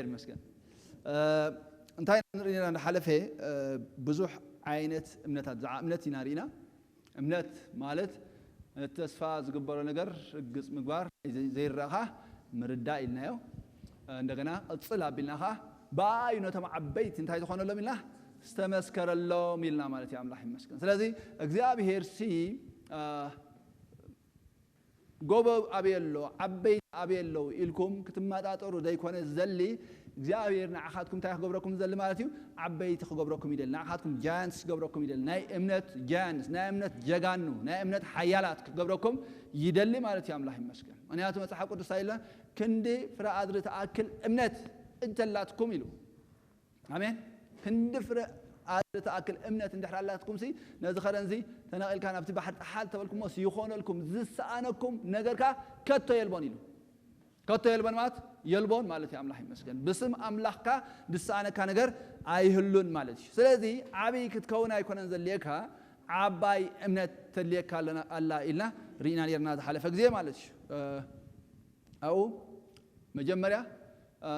ይመስገን። እ፣ እንታይ ንርኢ ነርና? እንዳሓለፈ፣ እ፣ ብዙሕ ዓይነት እምነታት፣ ብዛዕባ እምነት ኢና ርኢና። እምነት ማለት ተስፋ ዝግበሮ ነገር ርግጽ ምግባር፣ ዘይ-፣ ዘይረኣኻ ምርዳእ ኢልናዮ። እ፣ እንደገና ቅጽል ኣቢልና ኸዓ ብኣዩ ነቶም ዓበይቲ እንታይ ዝኾነሎም ኢልና? ዝተመስከረሎም ኢልና ማለት እዩ። ኣምላኽ ይመስገን። ስለዚ እግዚኣብሔር ሲ፣ እ፣ ጎቦ ኣበይ ኣሎ፣ ዓበይቲ ኣበይ ኣለዉ ኢልኩም ክትመጣጠሩ ዘይኮነ ዝደሊ፣ እግዚኣብሔር ንዓኻትኩም እንታይ ክገብረኩም ዝደሊ ማለት እዩ? ዓበይቲ ክገብረኩም ይደሊ። ንዓኻትኩም ጃያንትስ ክገብረኩም ይደሊ። ናይ እምነት ጃያንትስ፣ ናይ እምነት ጀጋኑ፣ ናይ እምነት ሓያላት ክገብረኩም ይደሊ ማለት እዩ። ኣምላኽ ይመስገን። ምኽንያቱ መጽሓፍ ቅዱስ እንታይ ኢልና? ክንዲ ፍረ ኣድሪ ትኣክል እምነት እንተላትኩም ኢሉ። ኣሜን። ክንዲ ፍረ ኣድሪ ትኣክል እምነት እንድሕር ኣላትኩም ሲ፣ ነዚ ኸረን እዚ ተነቒልካ ናብቲ ባሕሪ ጠሓል ተበልኩሞ ሲ፣ ይኾነልኩም፣ ዝሰኣነኩም ነገርካ ከቶ የልቦን ኢሉ። ከቶ የልቦን ማለት የልቦን ማለት እዩ። ኣምላኽ ይመስገን። ብስም ኣምላኽካ ዝሰኣነካ ነገር ኣይህሉን ማለት እዩ። ስለዚ ዓብይ ክትከውን ኣይኮነን ዘድልየካ፣ ዓባይ እምነት ተድልየካ ኣለና፣ ኣላ ኢልና ርኢና ነርና ዝሓለፈ ግዜ ማለት እዩ። እ፣ ኣብኡ መጀመርያ፣ እ፣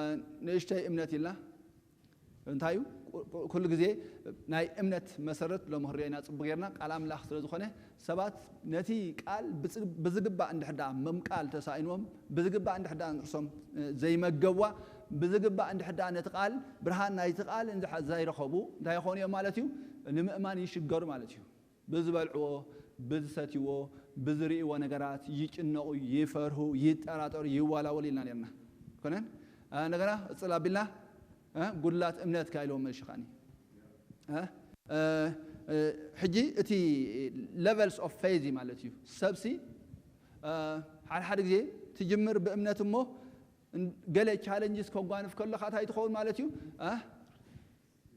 ንእሽተይ እምነት ኢልና እንታይ እዩ? ኩ-፣ ኩ-፣ ኩሉ ግዜ ናይ እምነት መሰረት ሎሚ ክንሪኦ ኢና ጽቡቕ ጌርና። ቃል ኣምላኽ ስለ ዝኾነ ሰባት ነቲ ቃል ብጽ-፣ ብዝግባእ እንድሕር ደኣ ምምቃል ተሳኢንዎም፣ ብዝግባእ እንድሕር ደኣ ንርእሶም፣ እ፣ ዘይመገብዋ፣ ብዝግባእ እንድሕር ደኣ ነቲ ቃል፣ ብርሃን ናይቲ ቃል እንድሕር ዘይረኸቡ እንታይ ይኾኑ እዮም ማለት እዩ? ንምእማን ይሽገሩ ማለት እዩ። ብዝበልዕዎ፣ ብዝሰትይዎ፣ ብዝርእይዎ ነገራት ይጭነቑ፣ ይፈርሁ፣ ይጠራጠሩ፣ ይዋላወሉ ኢልና ነርና። ኮነን? እ፣ እንደገና እጽል ኣቢልና፣ እ፣ ጉድላት እምነት ከ ኢልዎም መልሺ ከኣኒ። እ፣ እ፣ እ፣ ሕጂ እቲ levels of faith ማለት እዩ። ሰብሲ፣ እ፣ ሓደ ሓደ ግዜ ትጅምር ብእምነት እሞ፣ እን-፣ ገለ ቻለንጅስ ከጓንፍ ከሎ ከኣ እንታይ ትኸውን ማለት እዩ? እ፣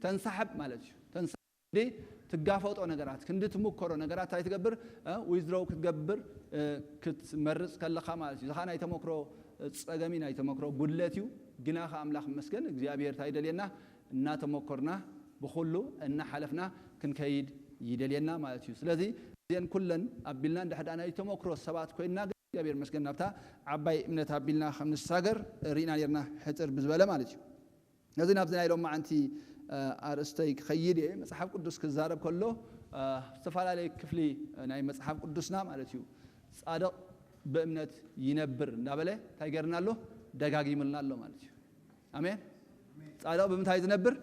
ተንሳሕብ ማለት እዩ። ተንሳ-፣ ክንዲ ትጋፈጦ ነገራት፣ ክንዲ ትምከሮ ነገራት እንታይ ትገብር? እ፣ ዊዝድሮው ክትገብር፣ እ፣ ክትመርጽ ከለኻ ማለት እዩ። እዚ ኸኣ ናይ ተመክሮ፣ እ፣ ጸገም እዩ፣ ናይ ተመክሮ ጉድለት እዩ። ግና ኸኣ ኣምላኽ ይመስገን፣ እግዚኣብሔር እንታይ ይደልየና? እናተመኮርና፣ ብኹሉ እናሓለፍና ክንከይድ ይደልየና ማለት እዩ። ስለዚ እዚአን ኩለን ኣቢልና እንድሕር ደኣ ናይ ተመክሮ ሰባት ኮይንና፣ ግን እግዚኣብሔር ይመስገን ናብታ ዓባይ እምነት ኣቢልና ከም ንሳገር ርኢና ነርና፣ ሕጽር ብዝበለ ማለት እዩ። ነዚ ናብዚ ናይ ሎማዓንቲ፣ እ፣ ኣርእስተይ ክኸይድ እየ። መጽሓፍ ቅዱስ ክዛረብ ከሎ፣ እ፣ ዝተፈላለየ ክፍሊ ናይ መጽሓፍ ቅዱስና ማለት እዩ፣ ጻድቕ ብእምነት ይነብር እንዳበለ እንታይ ገርና ኣሎ? ደጋጊምልና ኣሎ ማለት እዩ። ኣሜን። ጻድቕ ብምንታይ ዝነብር?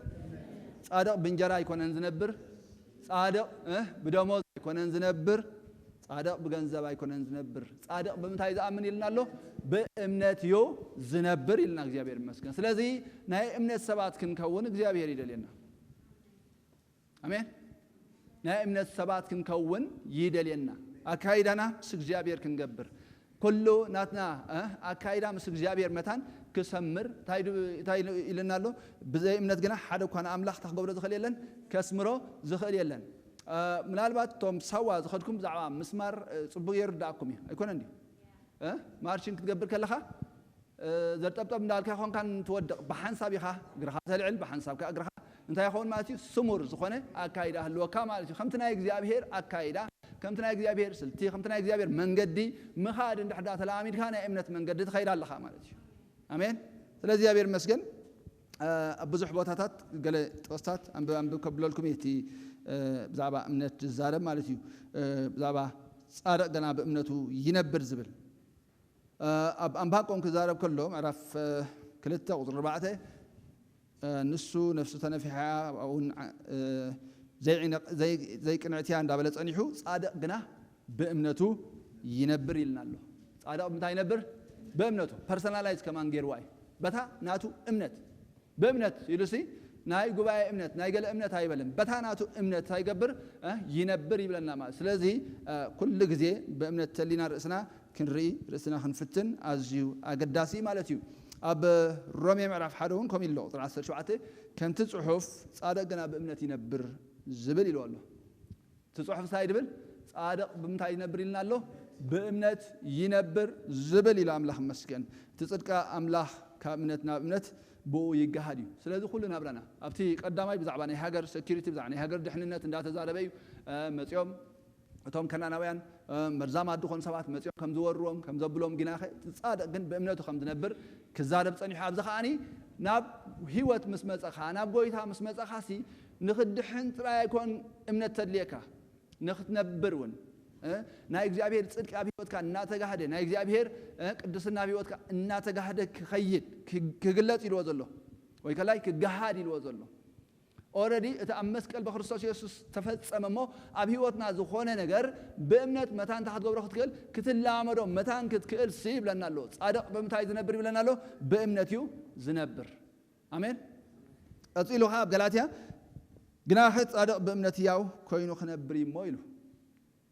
ጻድቕ ብእንጀራ ኣይኮነን ዝነብር። ጻድቕ፣ እ፣ ብደሞዝ ኣይኮነን ዝነብር። ጻድቕ ብገንዘብ ኣይኮነን ዝነብር። ጻድቕ ብምንታይ ዝኣምን ኢልና ኣሎ? ብእምነት እዩ ዝነብር ኢልና እግዚኣብሔር ይመስገን። ስለዚ ናይ እምነት ሰባት ክንከውን እግዚኣብሔር ይደልየና። ኣሜን። ናይ እምነት ሰባት ክንከውን ይደልየና። ኣካይዳና ምስ እግዚኣብሔር ክንገብር። ኩሉ ናትና፣ እ፣ ኣካይዳ ምስ እግዚኣብሔር መታን ክሰምር። እንታይ ድ-፣ እንታይ ኢልና ኣሎ? ብዘይ እምነት ግና ሓደ እኳ ንኣምላኽ እንታይ ክገብሮ ዝኽእል የለን? ከስምሮ ዝኽእል የለን። እ፣ ምናልባት እቶም ሳዋ ዝኸድኩም ብዛዕባ ምስማር፣ እ፣ ጽቡቕ ይርዳእኩም እዩ። ኣይኮነን ድዩ? እ? ማርሽን ክትገብር ከለኻ፣ እ፣ ዘርጠብጠብ እንዳልካ ይኾንካን ትወድቕ። ብሓንሳብ ኢኻ እግርኻ ተልዕል፣ ብሓንሳብ ከኣ እግርኻ እንታይ ይኸውን ማለት እዩ? ስሙር ዝኾነ ኣካይዳ ህልወካ ማለት እዩ። ከምቲ ናይ እግዚኣብሔር ኣካይዳ፣ ከምቲ ናይ እግዚኣብሔር ስልቲ፣ ከምቲ ናይ እግዚኣብሔር መንገዲ ምኻድ እንድሕር ደኣ ተለማሚድካ፣ ናይ እምነት መንገዲ ትኸይድ ኣለኻ ማለት እዩ። ኣሜን። ስለ እግዚኣብሔር ይመስገን። እ፣ ኣብ ብዙሕ ቦታታት ገለ ጥቕስታት ኣንብብ ኣንብብ ከብለልኩም እየ። እቲ፣ እ፣ ብዛዕባ እምነት ዝዛረብ ማለት እዩ። እ፣ ብዛዕባ ጻድቕ ግና ብእምነቱ ይነብር ዝብል። እ፣ ኣብ ኣንባቆም ክዛረብ ከሎ ምዕራፍ፣ እ፣ ክልተ ቁጽሪ ኣርባዕተ፣ እ፣ ንሱ ነፍሱ ተነፊሓ ኣብኡ ን-፣ እ፣ ዘይዕነቕ-፣ ዘይ-፣ ዘይቅንዕትያ እንዳበለ ጸኒሑ፣ ጻድቕ ግና ብእምነቱ ይነብር ኢልና ኣሎ። ጻድቕ ብምንታይ ይነብር? ብእምነቱ። ፐርሰናላይዝ ከማን ገይርዋ እዩ። በታ ናቱ እምነት። ብእምነት ኢሉሲ ናይ ጉባኤ እምነት፣ ናይ ገለ እምነት ኣይበልን። በታ ናቱ እምነት እንታይ ይገብር? እ፣ ይነብር ይብለና ማለት። ስለዚ፣ እ፣ ኩሉ ግዜ ብእምነት ተሊና ርእስና ክንርኢ፣ ርእስና ክንፍትን ኣዝዩ ኣገዳሲ ማለት እዩ። ኣብ ሮሜ ምዕራፍ ሓደ እውን ከምኡ ኢሉ ኣሎ፣ ቁጽሪ ዓሰርተ ሸውዓተ፣ "ከምቲ ጽሑፍ ጻድቕ ግና ብእምነት ይነብር" ዝብል ኢሉ ኣሎ። እቲ ጽሑፍ እንታይ ድብል? "ጻድቕ ብምንታይ ይነብር?" ኢልና ኣሎ። "ብእምነት ይነብር" ዝብል ኢሉ። ኣምላኽ ይመስገን። እቲ ጽድቂ ኣምላኽ ካብ እምነት ናብ እምነት ብኡ ይገሃድ እዩ። ስለዚ ኩሉ ናብራና ኣብቲ ቀዳማይ ብዛዕባ ናይ ሃገር ሴኩሪቲ፣ ብዛዕባ ናይ ሃገር ድሕንነት እንዳተዛረበ እዩ፣ እ፣ መጺኦም እቶም ከነኣናውያን፣ እ፣ መርዛማት ዝኾኑ ሰባት መጺኦም ከም ዝወርዎም፣ ከም ዘብሎም፣ ግናኸ እቲ ጻድቕ ግን ብእምነቱ ከም ዝነብር ክዛረብ ጸኒሑ። ኣብዚ ከኣኒ ናብ ህይወት ምስ መጸኻ፣ ናብ ጎይታ ምስ መጸኻሲ ንኽድሕን ጥራይ ኣይኮን እምነት ተድልየካ፣ ንኽትነብር እውን፣ እ፣ ናይ እግዚኣብሔር ጽድቂ ኣብ ህይወትካ እናተጋህደ፣ ናይ እግዚኣብሔር፣ እ፣ ቅድስና ኣብ ህይወትካ እናተጋህደ ክኸይድ፣ ክ-፣ ክግለጽ ኢልዎ ዘሎ፣ ወይ ከላይ ክገሃድ ኢልዎ ዘሎ። ኦረዲ እቲ ኣብ መስቀል ብክርስቶስ የሱስ ተፈጸመ እሞ፣ ኣብ ህይወትና ዝኾነ ነገር ብእምነት መታን እንተ ክትገብሮ ክትክእል፣ ክትለማመዶ መታን ክትክእል ሲ ይብለና ኣሎ። ጻድቕ ብምንታይ ዝነብር ይብለና ኣሎ? ብእምነት እዩ ዝነብር። ኣሜን። ቀጺሉ ኸዓ ኣብ ገላትያ፣ "ግናኸ ጻድቕ ብእምነት ህያው ኮይኑ ክነብር እዩ እሞ" ኢሉ።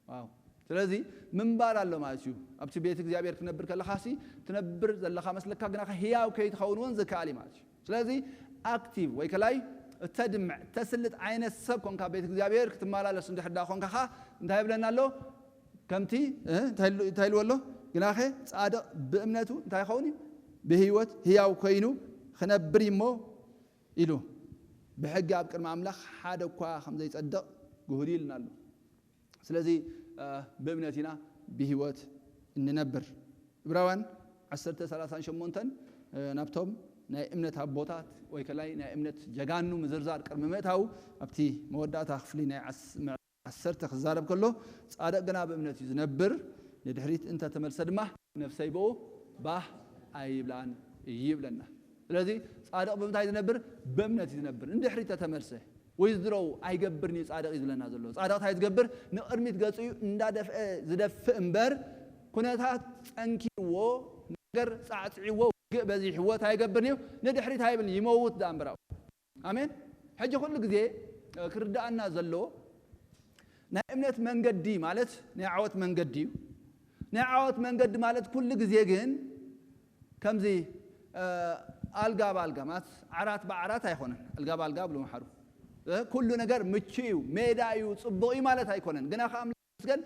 ዋው። ስለዚ ምንባር ኣሎ ማለት እዩ። ኣብቲ ቤት እግዚኣብሔር ክትነብር ከለኻሲ ትነብር ዘለኻ መስለካ፣ ግናኸ ህያው ከይትኸውን እውን ዝከኣል እዩ ማለት እዩ። ስለዚ ኣክቲቭ ወይ ከላይ እተድምዕ፣ እተስልጥ ዓይነት ሰብ ኮንካ ቤት እግዚኣብሔር ክትመላለስ እንድሕር ደኣ ኮንካ ኸዓ እንታይ ይብለና ኣሎ? ከምቲ፣ እ፣ እንታይ ኢሉ፣ እንታይ ኢልዎ ኣሎ? "ግናኸ ጻድቕ ብእምነቱ እንታይ ይኸውን እዩ? ብህይወት ህያው ኮይኑ ክነብር እዩ እሞ" ኢሉ። ብሕጊ ኣብ ቅድሚ ኣምላኽ ሓደ እኳ ከም ዘይጸድቕ ግሁድ እዩ ኢልና ኣሎ። ስለዚ፣ እ፣ ብእምነት ኢና ብህይወት እንነብር። ዕብራውያን ዓሰርተ ሰላሳን ሸሞንተን፣ እ፣ ናብቶም ናይ እምነት ኣቦታት ወይ ከላይ ናይ እምነት ጀጋኑ ምዝርዛር ቅድሚ ምእታው፣ ኣብቲ መወዳእታ ክፍሊ ናይ ዓስ-፣ ዓሰርተ ክዛረብ ከሎ፣ "ጻድቕ ግና ብእምነት እዩ ዝነብር፣ ንድሕሪት እንተ ተመልሰ ድማ ነፍሰይ ብኡ ባህ ኣይብላን እዩ" ይብለና። ስለዚ ጻድቕ ብምንታይ ዝነብር? ብእምነት እዩ ዝነብር። ንድሕሪት ተተመልሰ፣ ዊዝድሮው ኣይገብርን እዩ ጻድቕ እዩ ዝብለና ዘሎ። ጻድቕ እንታይ ዝገብር? ንቕድሚት ገጹ እዩ እንዳደፍአ ዝደፍእ እምበር፣ ኩነታት ጸንኪርዎ፣ ነገር ጻዕጽዕዎ፣ ውግእ በዚሕዎ እንታይ ይገብርን እዩ? ንድሕሪት ኣይብልን፣ ይመውት ደኣ እምበር። ኣሜን። ሕጂ ኩሉ ግዜ፣ እ፣ ክርዳኣና ዘሎ ናይ እምነት መንገዲ ማለት ናይ ዓወት መንገዲ እዩ። ናይ ዓወት መንገዲ ማለት ኩሉ ግዜ ግን ከምዚ፣ እ፣ ኣልጋ ብኣልጋ ማለት ዓራት ብዓራት ኣይኮነን። ኣልጋ ብኣልጋ ብሉ መሓሩ። እ፣ ኩሉ ነገር ምቹ እዩ፣ ሜዳ እዩ፣ ጽቡቕ እዩ ማለት ኣይኮነን። ግና ከኣ ኣምላኽ ይመስገን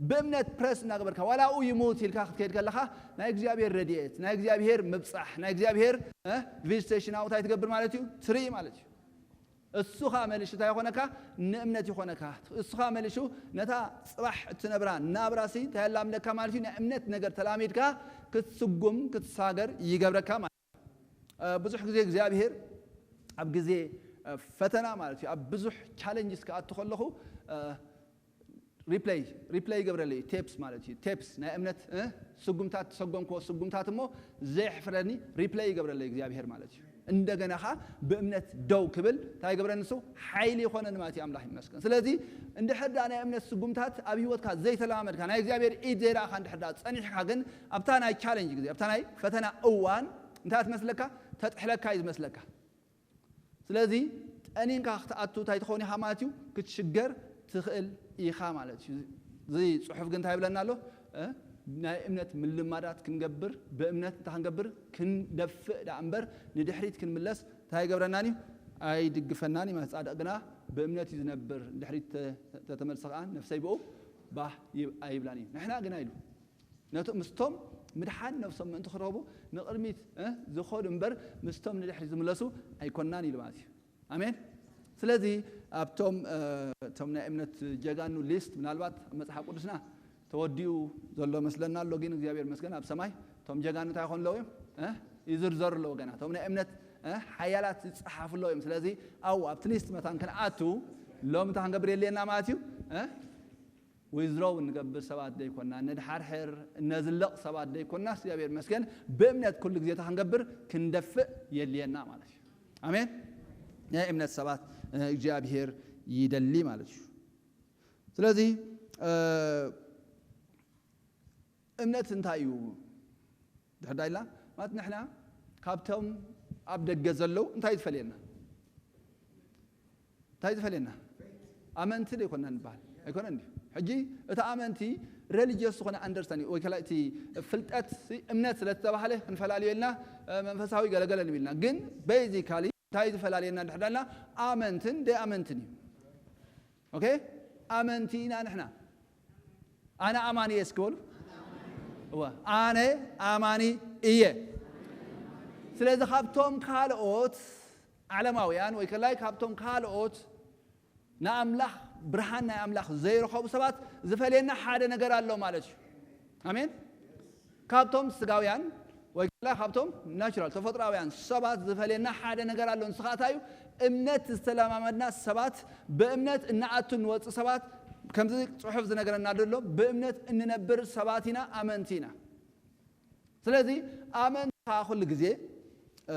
ብእምነት ፕረስ እናገበርካ ዋላ ኡ ይሙት ኢልካ ክትከይድ ከለኻ ናይ እግዚኣብሔር ረድኤት፣ ናይ እግዚኣብሔር ምብጻሕ፣ ናይ እግዚኣብሔር፣ እ፣ ቪዚቴሽን ኣብኡ እንታይ ትገብር ማለት እዩ? ትርኢ ማለት እዩ። እሱ ኸኣ መሊሹ እንታይ ይኾነካ? ንእምነት ይኾነካ። እሱ ኸኣ መሊሹ ነታ ጽባሕ እትነብራ ናብራሲ እንታይ የላምደካ ማለት እዩ? ናይ እምነት ነገር ተላሚድካ ክትስጉም፣ ክትሳገር ይገብረካ ማለት እዩ። እ፣ ብዙሕ ግዜ እግዚኣብሔር ኣብ ግዜ፣ እ፣ ፈተና ማለት እዩ፣ ኣብ ብዙሕ ቻለንጅስ ክኣቱ ከለኹ፣ እ፣ ሪፕለይ፣ ሪፕለይ ይገብረለይ፣ ቴፕስ ማለት እዩ። ቴፕስ ናይ እምነት፣ እ፣ ስጉምታት፣ ዝሰጎምክዎ ስጉምታት እሞ ዘየሕፍረኒ ሪፕለይ ይገብረለይ እግዚኣብሔር ማለት እዩ። እንደገና ኸዓ ብእምነት ደው ክብል እንታይ ይገብረኒ ንሱ? ሓይሊ ይኾነኒ ማለት እዩ። ኣምላኽ ይመስገን። ስለዚ እንድሕር ደኣ ናይ እምነት ስጉምታት ኣብ ህይወትካ ዘይተለማመድካ፣ ናይ እግዚኣብሔር ኢድ ዘይረኣኻ እንድሕር ደኣ ጸኒሕካ ግን ኣብታ ናይ ቻለንጅ ግዜ፣ ኣብታ ናይ ፈተና እዋን እንታይ ትመስለካ? ተጥሕለካ እዩ ዝመስለካ። ስለዚ ጠኒንካ ክትኣቱ እንታይ ትኸውን ኢኻ ማለት እዩ? ክትሽገር ትኽእል ኢኻ ማለት እዩ። እዚ ጽሑፍ ግን እንታይ ይብለና ኣሎ? እ? ናይ እምነት ምልማዳት ክንገብር፣ ብእምነት እንታይ ክንገብር? ክንደፍእ ደኣ እምበር ንድሕሪት ክንምለስ እንታይ ይገብረናን እዩ? ኣይድግፈናን እዩ ማለት። ጻድቕ ግና ብእምነት እዩ ዝነብር፣ ድሕሪት ተ-፣ ተተመልሰ ከኣ ነፍሰይ ብኡ ባህ ይብ-፣ ኣይብላን እዩ። ንሕና ግና ኢሉ ነቲ ምስቶም ምድሓን ነፍሶም ምእንቲ ክረኽቡ ንቕድሚት፣ እ፣ ዝኸዱ እምበር ምስቶም ንድሕሪት ዝምለሱ ኣይኮናን ኢሉ ማለት እዩ። ኣሜን። ስለዚ ኣብቶም፣ እ፣ እቶም ናይ እምነት ጀጋኑ ሊስት ምናልባት ኣብ መጽሓፍ ቅዱስና ተወዲኡ ዘሎ መስለና ኣሎ፣ ግን እግዚኣብሔር ይመስገን ኣብ ሰማይ እቶም ጀጋኑ እንታይ ይኾኑ ኣለዉ እዮም? እ፣ ይዝርዘሩ ኣለዉ ገና። እቶም ናይ እምነት፣ እ፣ ሓያላት ይጸሓፉ ኣለዉ እዮም። ስለዚ ኣብኡ ኣብቲ ሊስት መታን ክንኣቱ ሎሚ እንታይ ክንገብር የድልየና ማለት እዩ? እ፣ ዊዝድሮው እንገብር ሰባት ደይኮና፣ እንድሓርሕር እነዝለቕ ሰባት ደይኮና፣ እግዚኣብሔር ይመስገን ብእምነት ኩሉ ግዜ እንታይ ክንገብር? ክንደፍእ የድልየና ማለት እዩ። ኣሜን። ናይ እምነት ሰባት፣ እ፣ እግዚኣብሔር ይደሊ ማለት እዩ። ስለዚ፣ እ፣ እምነት እንታይ እዩ? ድሕር ዳይላ ማለት ንሕና ካብቶም ኣብ ደገ ዘለዉ እንታይ ዝፈልየና? እንታይ ዝፈልየና? ኣመንቲ ደይኮና ንበሃል? ኣይኮነን ድዩ? ሕጂ እቲ ኣመንቲ ሬሊጅየስ ዝኾነ ኣንደርስታንዲንግ ወይ ከላ እቲ ፍልጠት ሲ እምነት ስለ ዝተባህለ ክንፈላልዮ ኢልና፣ እ፣ መንፈሳዊ ገለገለ ንብል ኢና። ግን ቤዚካሊ እንታይ ዝፈላልየና እንድሕር ዳልና ኣመንትን ደይ ኣመንትን እዩ። ኦኬ? ኣመንቲ ኢና ንሕና። ኣነ ኣማኒ እየ እስኪ በሉ። እወ፣ ኣነ ኣማኒ እየ። ስለዚ ካብቶም ካልኦት ዓለማውያን ወይ ከላይ ካብቶም ካልኦት ንኣምላኽ ብርሃን ናይ ኣምላኽ ዘይረኸቡ ሰባት ዝፈልየና ሓደ ነገር ኣሎ ማለት እዩ። ኣሜን። ካብቶም ስጋውያን ወይ ከላ ካብቶም ናቹራል ተፈጥሮኣውያን ሰባት ዝፈልየና ሓደ ነገር ኣሎ። ንስኻ እንታይ እዩ? እምነት ዝተለማመድና ሰባት፣ ብእምነት እንኣቱ እንወፅእ ሰባት፣ ከምዚ ጽሑፍ ዝነገረና ዘሎ፣ ብእምነት እንነብር ሰባት ኢና፣ ኣመንቲ ኢና። ስለዚ ኣመንቲ ከዓ ኩሉ ግዜ፣ እ፣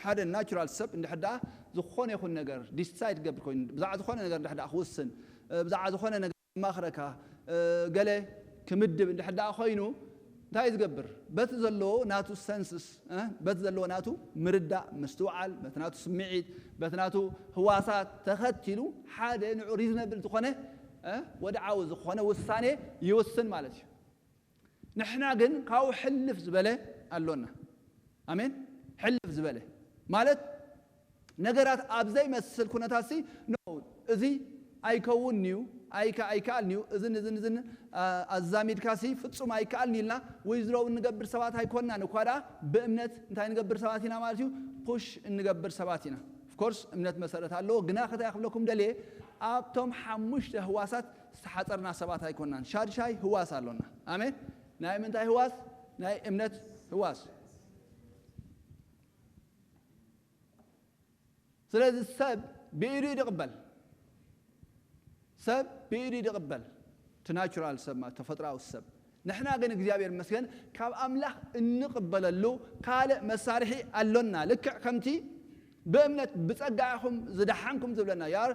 ሓደ ናቹራል ሰብ እንድሕር ደኣ ዝኾነ ይኹን ነገር ዲሳይድ ክገብር ኮይኑ፣ ብዛዕባ ዝኾነ ነገር እንድሕር ደኣ ክውስን፣ እ፣ ብዛዕባ ዝኾነ ነገር ክማኽረካ፣ እ፣ ገለ ክምድብ እንድሕር ደኣ ኮይኑ፣ እንታይ እዩ ዝገብር? በቲ ዘለዎ ናቱ ሰንስስ፣ እ፣ በቲ ዘለዎ ናቱ ምርዳእ፣ ምስትውዓል፣ በቲ ናቱ ስምዒት፣ በቲ ናቱ ህዋሳት ተኸቲሉ ሓደ ንዑ ሪዝነብል ዝኾነ፣ እ፣ ወድዓዊ ዝኾነ ውሳኔ ይውስን ማለት እዩ። ንሕና ግን ካብኡ ሕልፍ ዝበለ ኣሎና። ኣሜን። ሕልፍ ዝበለ ማለት ነገራት ኣብ ዘይመስል ኩነታት ሲ፣ ኖ፣ እዚ ኣይከውንን'ዩ፣ ኣይከ-፣ ኣይከኣልን'ዩ፣ እዝን እዝን እዝን፣ ኣ-፣ ኣዛሚድካ ሲ ፍጹም ኣይከኣልን ኢልና ዊዝድሮው እንገብር ሰባት ኣይኮንናን። እኳ ደኣ ብእምነት እንታይ ንገብር ሰባት ኢና ማለት እዩ? ፑሽ እንገብር ሰባት ኢና። ኦፍኮርስ እምነት መሰረት ኣለዎ፣ ግና ከታይ ክብለኩም ደልየ፣ ኣብቶም ሓሙሽተ ህዋሳት ዝተሓጸርና ሰባት ኣይኮንናን። ሻድሻይ ህዋስ ኣሎና። ኣሜን። ናይ ምንታይ ህዋስ? ናይ እምነት ህዋስ። ስለዚ ሰብ ብኢዱ እዩ ዝቕበል። ሰብ ብኢዱ እዩ ዝቕበል። እቲ ናቹራል ሰብ ማለት ተፈጥሮኣዊ ሰብ። ንሕና ግን እግዚኣብሔር ይመስገን ካብ ኣምላኽ እንቕበለሉ ካልእ መሳርሒ ኣሎና። ልክዕ ከምቲ ብእምነት ብጸጋ ኢኹም ዝደሓንኩም ዝብለና፣ you are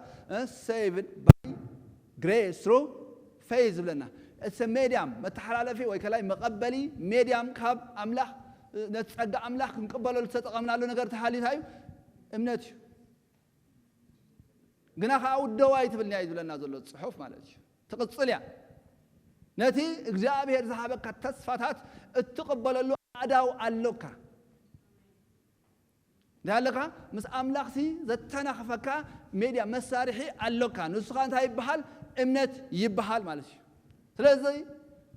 saved by grace through faith ዝብለና። እቲ ሜድያም መተሓላለፊ ወይ ከላይ መቐበሊ ሜድያም ካብ ኣምላኽ፣ ነቲ ጸጋ ኣምላኽ ክንቅበለሉ ዝተጠቐምናሉ ነገር ተሃልዩ እንታይ እዩ? እምነት እዩ። ግና ከዓ ውደዋ ኣይትብልንያ እዩ ዝብለና ዘሎ ጽሑፍ ማለት እዩ። ትቕጽል እያ። ነቲ እግዚኣብሔር ዝሃበካ ተስፋታት እትቕበለሉ ኣእዳው ኣሎካ። እንታይ ኣለካ? ምስ ኣምላኽሲ ዘተናኽፈካ ሜድያ መሳርሒ ኣሎካ። ንሱ ኸኣ እንታይ ይበሃል? እምነት ይበሃል ማለት እዩ። ስለዚ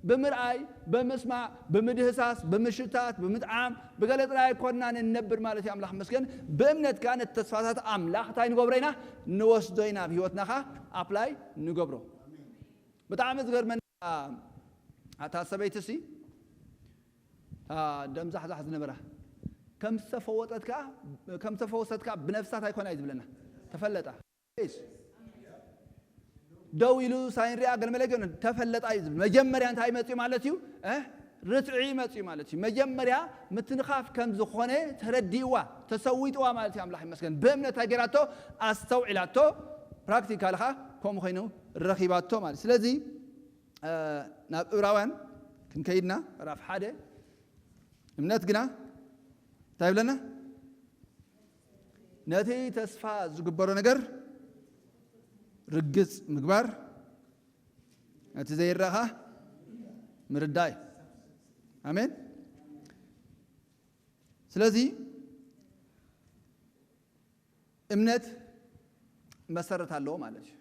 ብምርኣይ፣ ብምስማዕ፣ ብምድህሳስ፣ ብምሽታት፣ ብምጥዓም፣ ብገለ ጥራይ ኣይኮንናን እንነብር ማለት እዩ። ኣምላኽ ይመስገን። ብእምነት ከኣ ነቲ ተስፋታት ኣምላኽ እንታይ ንገብሮ ኢና? ንወስዶ ኢና። ኣብ ህይወትና ኸኣ ኣፕላይ ንገብሮ። ብጣዕሚ ዝገርመኒ፣ ኣታ ሰበይቲ ሲ፣ እታ ደም ዛሕዛሕ ዝነበራ፣ ከም ዝተፈወጠት ከኣ፣ ከም ዝተፈወሰት ከኣ ብነፍሳ እንታይ ኮና እዩ ዝብለና? ተፈለጣ። ኢየሱስ። ደው ኢሉ ሳይን ሪኣ ገለ መለገ ተፈለጣ እዩ ዝብል። መጀመርያ እንታይ መጽዩ ማለት እዩ? እ? ርትዒ መጽዩ ማለት እዩ። መጀመርያ ምትንኻፍ ከም ዝኾነ ተረዲእዋ፣ ተሰዊጥዋ ማለት እዩ። ኣምላኽ ይመስገን። ብእምነት እንታይ ገይራቶ? ኣስተውዒላቶ። ፕራክቲካል ኸኣ ከምኡ ኮይኑ ረኺባቶ ማለት። ስለዚ፣ እ፣ ናብ ዕብራውያን ክንከይድና፣ ምዕራፍ ሓደ፣ እምነት ግና እንታይ ይብለና? ነቲ ተስፋ ዝግበሮ ነገር ርግጽ ምግባር፣ ነቲ ዘይረኣ ኸኣ ምርዳእ እዩ። ኣሜን። ስለዚ እምነት መሰረት ኣለዎ ማለት እዩ።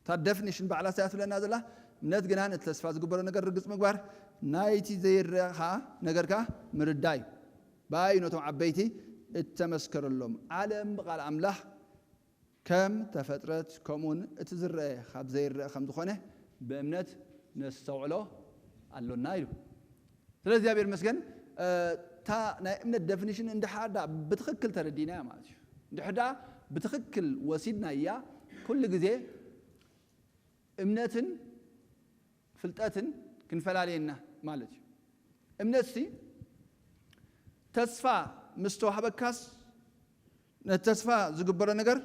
እታ ደፊኒሽን ባዕላ እያ ትብለና ዘላ። እምነት ግና ነቲ ተስፋ ዝግበሮ ነገር ርግጽ ምግባር፣ ናይቲ ዘይረኣ ኸኣ ነገር ከኣ ምርዳእ እዩ። ብኣይ ነቶም ዓበይቲ እተመስከረሎም፣ ዓለም ብቓል ኣምላኽ ከም ተፈጥረት፣ ከምኡውን እቲ ዝረአ ካብ ዘይረአ ከም ዝኾነ ብእምነት ነስተውዕሎ ኣሎና ኢሉ። ስለ እግዚኣብሔር ይመስገን፣ እ፣ እታ ናይ እምነት ደፊኒሽን እንድሕር ደኣ ብትኽክል ተረዲእናያ ማለት እዩ። እንድሕር ደኣ ብትኽክል ወሲድናያ፣ ኩሉ ግዜ እምነትን ፍልጠትን ክንፈላልየና ማለት እዩ። እምነትሲ ተስፋ ምስ ተዋህበካስ፣ ነቲ ተስፋ ዝግበሮ ነገር፣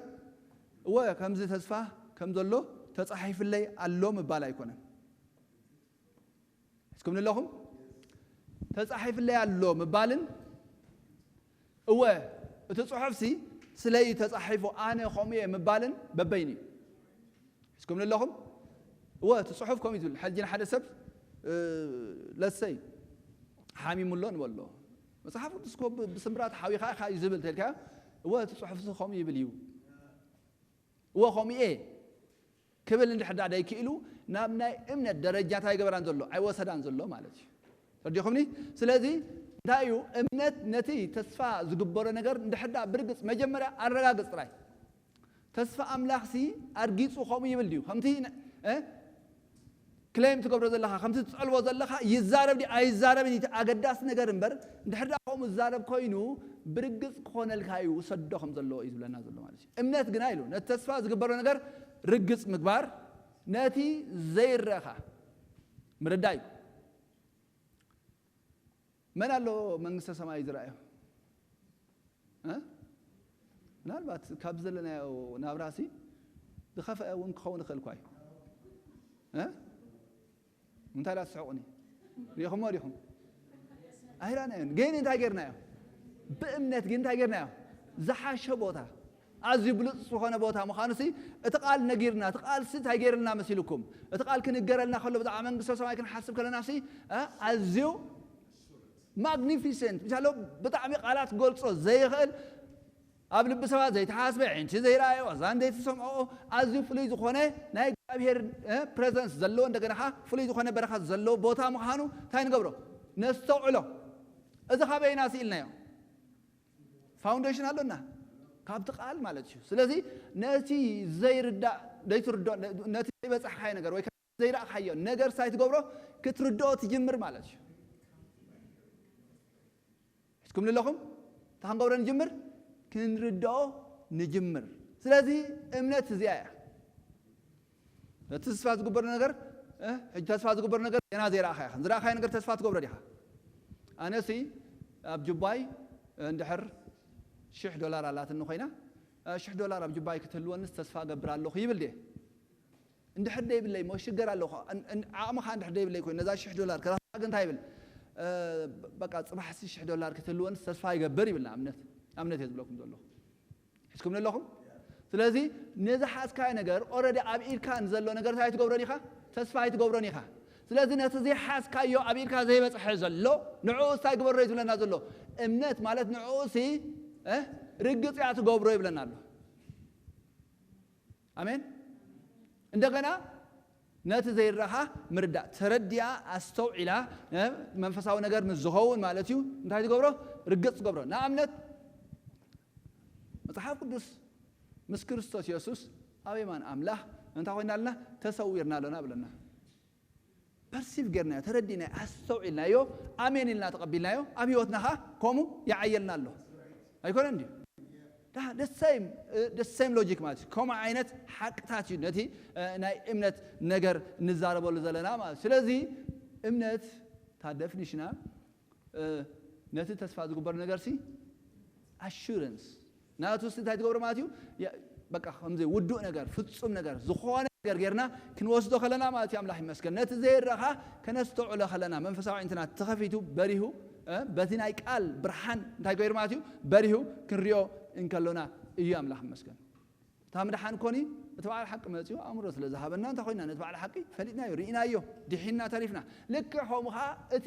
እወ፣ ከምዚ ተስፋ ከም ዘሎ ተጻሒፍለይ ኣሎ ምባል ኣይኮነን። ሒዝኩምኒ ኣለኹም? ተጻሒፍለይ ኣሎ ምባልን፣ እወ፣ እቲ ጽሑፍሲ ስለይ ተጻሒፉ፣ ኣነ ከምኡ እየ ምባልን በበይኑ እዩ። ሒዝኩምኒ ኣለኹም? እወ፣ እቲ ጽሑፍ ከምኡ እዩ ዝብል። ሕጂ ንሓደ ሰብ፣ እ፣ ለሰይ፣ ሓሚሙ ኣሎ ንበሎ። መጽሓፍ ቅዱስ እኮ ብ-፣ ብስምራት ሓዊኻ ኢኻ እዩ ዝብል ተልካ፣ እወ፣ እቲ ጽሑፍሲ ከምኡ ይብል እዩ። እወ፣ ከምኡ እየ ክብል እንድሕር ደኣ ደይክእሉ፣ ናብ ናይ እምነት ደረጃ እንታይ ገበራን ዘሎ? ኣይወሰዳን ዘሎ ማለት እዩ። ተረዲኹምኒ? ስለዚ እንታይ እዩ? እምነት ነቲ ተስፋ ዝግበሮ ነገር እንድሕር ደኣ ብርግጽ መጀመርያ ኣረጋግጽ ጥራይ። ተስፋ ኣምላኽሲ ኣርጊጹ ከምኡ ይብል ድዩ? ከምቲ ነ-፣ እ? ክሌም ትገብሮ ዘለኻ፣ ከምቲ ትጸልቦ ዘለኻ ይዛረብ ድዩ ኣይዛረብን እዩ እቲ ኣገዳሲ ነገር እምበር፣ እንድሕር ደኣ ከምኡ ዝዛረብ ኮይኑ ብርግጽ ክኾነልካ እዩ፣ ውሰዶ ከም ዘለዎ እዩ ዝብለና ዘሎ ማለት እዩ። እምነት ግና ኢሉ ነቲ ተስፋ ዝግበሮ ነገር ርግጽ ምግባር፣ ነቲ ዘይረኻ ምርዳእ እዩ። መን ኣሎ መንግስተ ሰማይ ዝረኣዮ? እ? ምናልባት ካብ ዘለናዮ ናብራሲ ዝኸፍአ እውን ክኸውን ይኽእል እኳ እዩ። እ? እንታይ ዳ ትስሕቑኒ? ሪኢኹሞ ዲኹም? ኣይረኣናዮን። ግን እንታይ ጌርናዮ? ብእምነት ግን እንታይ ጌርናዮ? ዝሓሸ ቦታ፣ ኣዝዩ ብሉጽ ዝኾነ ቦታ ምዃኑሲ እቲ ቃል ነጊርና። እቲ ቃልሲ እንታይ ጌርልና መሲልኩም? እቲ ቃል ክንገረልና ከሎ ብዛዕባ መንግስተ ሰማይ ክንሓስብ ከለናሲ፣ እ፣ ኣዝዩ ማግኒፊሰንት፣ ምሳሎ ብጣዕሚ ቃላት ክገልጾ ዘይኽእል፣ ኣብ ልቢ ሰባት ዘይተሓስበ፣ ዕንቲ ዘይረኣዮ፣ ኣዛን ዘይተሰምዖ፣ ኣዝዩ ፍሉይ ዝኾነ ናይ እግዚኣብሔር፣ እ፣ ፕሬዘንስ ዘለዎ፣ እንደገና ኸዓ ፍሉይ ዝኾነ በረኸት ዘለዎ ቦታ ምዃኑ እንታይ ንገብሮ? ነስተውዕሎ። እዚ ካበይና ስኢልናዮ? ፋውንዴሽን ኣሎና፣ ካብቲ ቃል ማለት እዩ። ስለዚ ነቲ ዘይርዳእ፣ ዘይትርድኦ፣ ነቲ ዘይበጻሕካዮ ነገር ወይ ከዓ ዘይረኣኻዮ ነገር ሳይ ትገብሮ፣ ክትርድኦ ትጅምር ማለት እዩ። ሒዝኩም ኣለኹም? እንታይ ክንገብሮ ንጅምር? ክንርድኦ ንጅምር። ስለዚ እምነት እዚኣ እያ። ነቲ ተስፋ ዝግበሮ ነገር፣ እ፣ ሕጂ ተስፋ ዝግበሮ ነገር ገና ዘይረኣኻዮ ኢኻ። ዝረኣኻዮ ነገር ተስፋ ትገብሮ ዲኻ? ኣነሲ ኣብ ጁባይ እንድሕር ሽሕ ዶላር ኣላትኒ ኮይና፣ እ፣ ሽሕ ዶላር ኣብ ጁባይ ክትህልወንስ ተስፋ እገብር ኣለኹ ይብል ድየ? እንድሕር ደይብለይ እሞ ሽገር ኣለኹ። እን-፣ እን-፣ ዓቕምኻ እንድሕር ደይብለይ ኮይኑ ነዛ ሽሕ ዶላር ክረኽባ ግን እንታይ ይብል? እ፣ በቃ ጽባሕሲ ሽሕ ዶላር ክትህልወንስ ተስፋ ይገብር ይብልና እምነት። እምነት እየ ዝብለኩም ዘለኹ። ሒዝኩም ኣለኹም? ስለዚ ነዚ ሓዝካዮ ነገር፣ ኦረዲ ኣብ ኢድካ ንዘሎ ነገር እንታይ ትገብሮን ኢኻ? ተስፋ ኣይትገብሮን ኢኻ። ስለዚ ነቲ ዘይሓዝካዮ፣ ኣብ ኢድካ ዘይበጽሐ ዘሎ፣ ንዕኡ እንታይ ግበሮ እዩ ዝብለና ዘሎ? እምነት ማለት ንዕኡ ሲ፣ እ፣ ርግጽ እያ ትገብሮ ይብለና ኣሎ። ኣሜን። እንደገና ነቲ ዘይረኻ ምርዳእ፣ ተረዲኣ፣ ኣስተውዒላ፣ እ፣ መንፈሳዊ ነገር ምስ ዝኸውን ማለት እዩ። እንታይ ትገብሮ? ርግጽ ትገብሮ። ንኣብነት መጽሓፍ ቅዱስ ምስ ክርስቶስ የሱስ ኣብ የማን ኣምላኽ እንታይ ኮይና ኣለና? ተሰዊርና ኣለና ብለና። ፐርሲቭ ጌርናዮ፣ ተረዲናዮ፣ ኣስተውዒልናዮ፣ ኣሜን ኢልና ተቐቢልናዮ፣ ኣብ ህይወትና ኸዓ ከምኡ ይዓየልና ኣሎ። ኣይኮነን ድዩ? ዳ-፣ the same፣ እ፣ the same logic ማለት እዩ። ከምኡ ዓይነት ሓቅታት እዩ ነቲ፣ እ፣ ናይ እምነት ነገር ንዛረበሉ ዘለና ማለት እዩ። ስለዚ እምነት እታ ደፊኒሽና፣ እ፣ ነቲ ተስፋ ዝግበር ነገር ሲ ኣሹረንስ ናቱ ሲ እንታይ ትገብሮ ማለት እዩ? ያ-፣ በቃ ከምዚ ውዱእ ነገር፣ ፍጹም ነገር፣ ዝኾነ ነገር ጌርና ክንወስዶ ከለና ማለት እዩ። ኣምላኽ ይመስገን። ነቲ ዘይረኻ ከነስተውዕሎ ከለና መንፈሳዊ ኣዒንትና ተኸፊቱ በሪሁ፣ እ፣ በቲ ናይ ቃል ብርሃን እንታይ ገይሩ ማለት እዩ? በሪሁ ክንሪኦ እንከሎና እዩ። ኣምላኽ ይመስገን። እታ ምድሓን ኮኒ እቲ በዓል ሓቂ መጺኡ ኣእምሮ ስለ ዝሃበና እንታይ ኮይና ነቲ በዓል ሓቂ ፈሊጥናዮ፣ ርኢናዮ፣ ድሒንና ተሪፍና። ልክዕ ከምኡ ኸዓ እቲ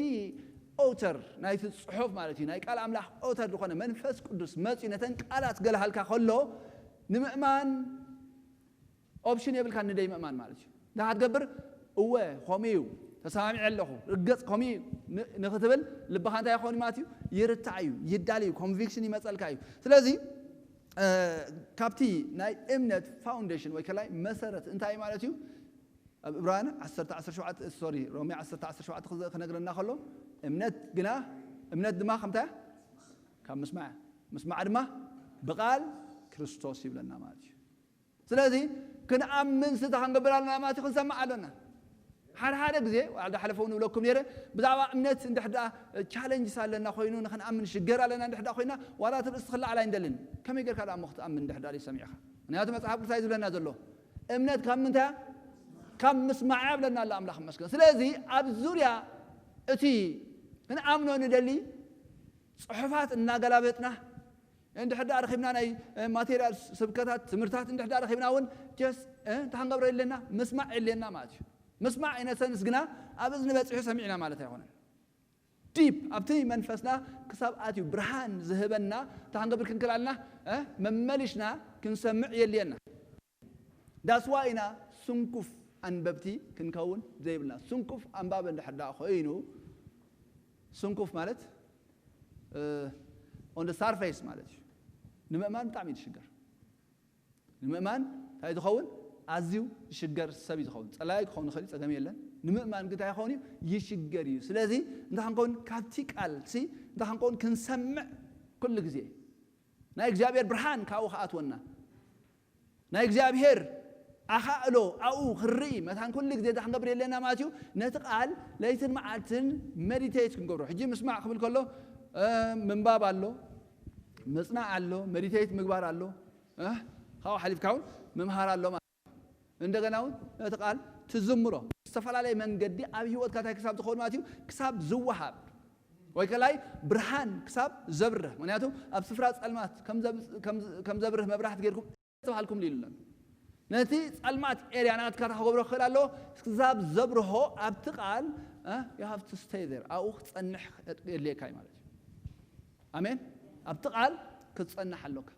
ኦውተር ናይቲ ጽሑፍ ማለት እዩ፣ ናይ ቃል ኣምላኽ ኦውተር ዝኾነ መንፈስ ቅዱስ መጺኡ ነተን ቃላት ገለሃልካ ከሎ ንምእማን ኦፕሽን የብልካ ንደይ ምእማን ማለት እዩ። እንታይ ትገብር? እወ ከምኡ እዩ፣ ተሰማሚዐ ኣለኹ፣ ርገጽ ከምኡ እዩ ን-፣ ንኽትብል ልብኻ እንታይ ይኸውን ማለት እዩ? ይርታዕ እዩ፣ ይዳል እዩ፣ ኮንቪክሽን ይመጸልካ እዩ። ስለዚ እ፣ ካብቲ ናይ እምነት ፋውንዴሽን ወይ ከላይ መሰረት እንታይ ማለት እዩ? ኣብ ዕብራውያን ዓሰርተ ዓሰርተ ሸውዓተ፣ ሶሪ፣ ሮሜ ዓሰርተ ዓሰርተ ሸውዓተ ክዘ-፣ ክነግረና ከሎ እምነት ግና፣ እምነት ድማ ከምታ ካብ ምስማዕ፣ ምስማዕ ድማ ብቃል ክርስቶስ ይብለና ማለት እዩ። ስለዚ ክንኣምን ስታ ክንገብር ኣለና ማለት እዩ፣ ክንሰምዕ ኣለና። ሓደ ሓደ ግዜ፣ ዋላ ዝሓለፈ እውን እብለኩም ነይረ፣ ብዛዕባ እምነት እንድሕር ደኣ ቻለንጅስ ኣለና ኮይኑ፣ ንኽንኣምን ሽገር ኣለና እንድሕር ደኣ ኮይና፣ ዋላ እቲ ርእሲ ክለዓል ኣይንደልን። ከመይ ጌርካ ደኣ እሞ ክትኣምን እንድሕር ደኣ ሰሚዕኻ? ምኽንያቱ መጽሓፍ ቅዱስ እዩ ዝብለና ዘሎ። እምነት ካብ ምንታይ? ካብ ምስማዕ እያ ብለና ኣሎ ኣምላኽ ይመስገን። ስለዚ ኣብ ዙርያ እቲ ክንኣምኖ ንደሊ ጽሑፋት እናገላበጥና፣ እንድሕር ደኣ ረኺብና ናይ፣ እ፣ ማቴሪያል ስብከታት፣ ትምህርታት እንድሕር ደኣ ረኺብና እውን ጀስት፣ እ፣ እንታይ ክንገብሮ የድልየና? ምስማዕ የድልየና ማለት እዩ። ምስማዕ ኢነሰንስ ግና ኣብ እዝኒ በጺሑ ሰሚዕና ማለት ኣይኮነን። ዲፕ ኣብቲ መንፈስና ክሳብ ኣትዩ ብርሃን ዝህበና እንታይ ክንገብር ክንክእል ኣለና? እ፣ መመሊሽና ክንሰምዕ የድልየና። ዳስዋ ኢና ስንኩፍ ኣንበብቲ ክንከውን ዘይብልና። ስንኩፍ ኣንባቢ እንድሕር ደኣ ኮይኑ፣ ስንኩፍ ማለት ኦን ሳርፌስ ማለት እዩ። ንምእማን ብጣዕሚ እዩ ዝሽገር። ንምእማን እንታይ ዝኸውን? ኣዝዩ ዝሽገር ሰብ እዩ ዝኸውን። ጸላኢ ክኸውን ይኽእል እዩ፣ ጸገም የለን። ንምእማን ግታ ይኸውን እዩ፣ ይሽገር እዩ። ስለዚ እንታይ ክንከውን፣ ካብቲ ቃል ሲ እንታይ ክንከውን፣ ክንሰምዕ ኩሉ ግዜ ናይ እግዚኣብሔር ብርሃን ካብኡ ክኣትወና፣ ናይ እግዚኣብሔር ኣኻእሎ ኣብኡ ክንርኢ መታን ኩሉ ግዜ እንታይ ክንገብር የለና ማለት እዩ። ነቲ ቃል ለይትን መዓልትን መዲቴት ክንገብሮ። ሕጂ ምስማዕ ክብል ከሎ ምንባብ ኣሎ፣ ምጽናዕ ኣሎ፣ መዲቴት ምግባር ኣሎ፣ ካብኡ ሓሊፍካ እውን ምምሃር ኣሎ ማለት እዩ። እንደገና እውን ነቲ ቃል ትዝምሮ። ዝተፈላለየ መንገዲ ኣብ ህይወትካ እንታይ ክሳብ ዝኸውን ማለት እዩ፣ ክሳብ ዝወሃብ ወይ ከላይ ብርሃን ክሳብ ዘብርህ። ምክንያቱ ኣብ ስፍራ ጸልማት ከም ዘብርህ መብራህቲ ጌርኩም ተባሃልኩም ኢሉና። ነቲ ጸልማት ኤርያ ናትካ ክገብሮ ክኽእል ኣለዎ። ክሳብ ዘብርሆ ኣብቲ ቃል you have to stay there፣ ኣብኡ ክትጸንሕ የድልየካ እዩ ማለት እዩ። ኣሜን። ኣብቲ ቃል ክትጸንሕ ኣሎካ።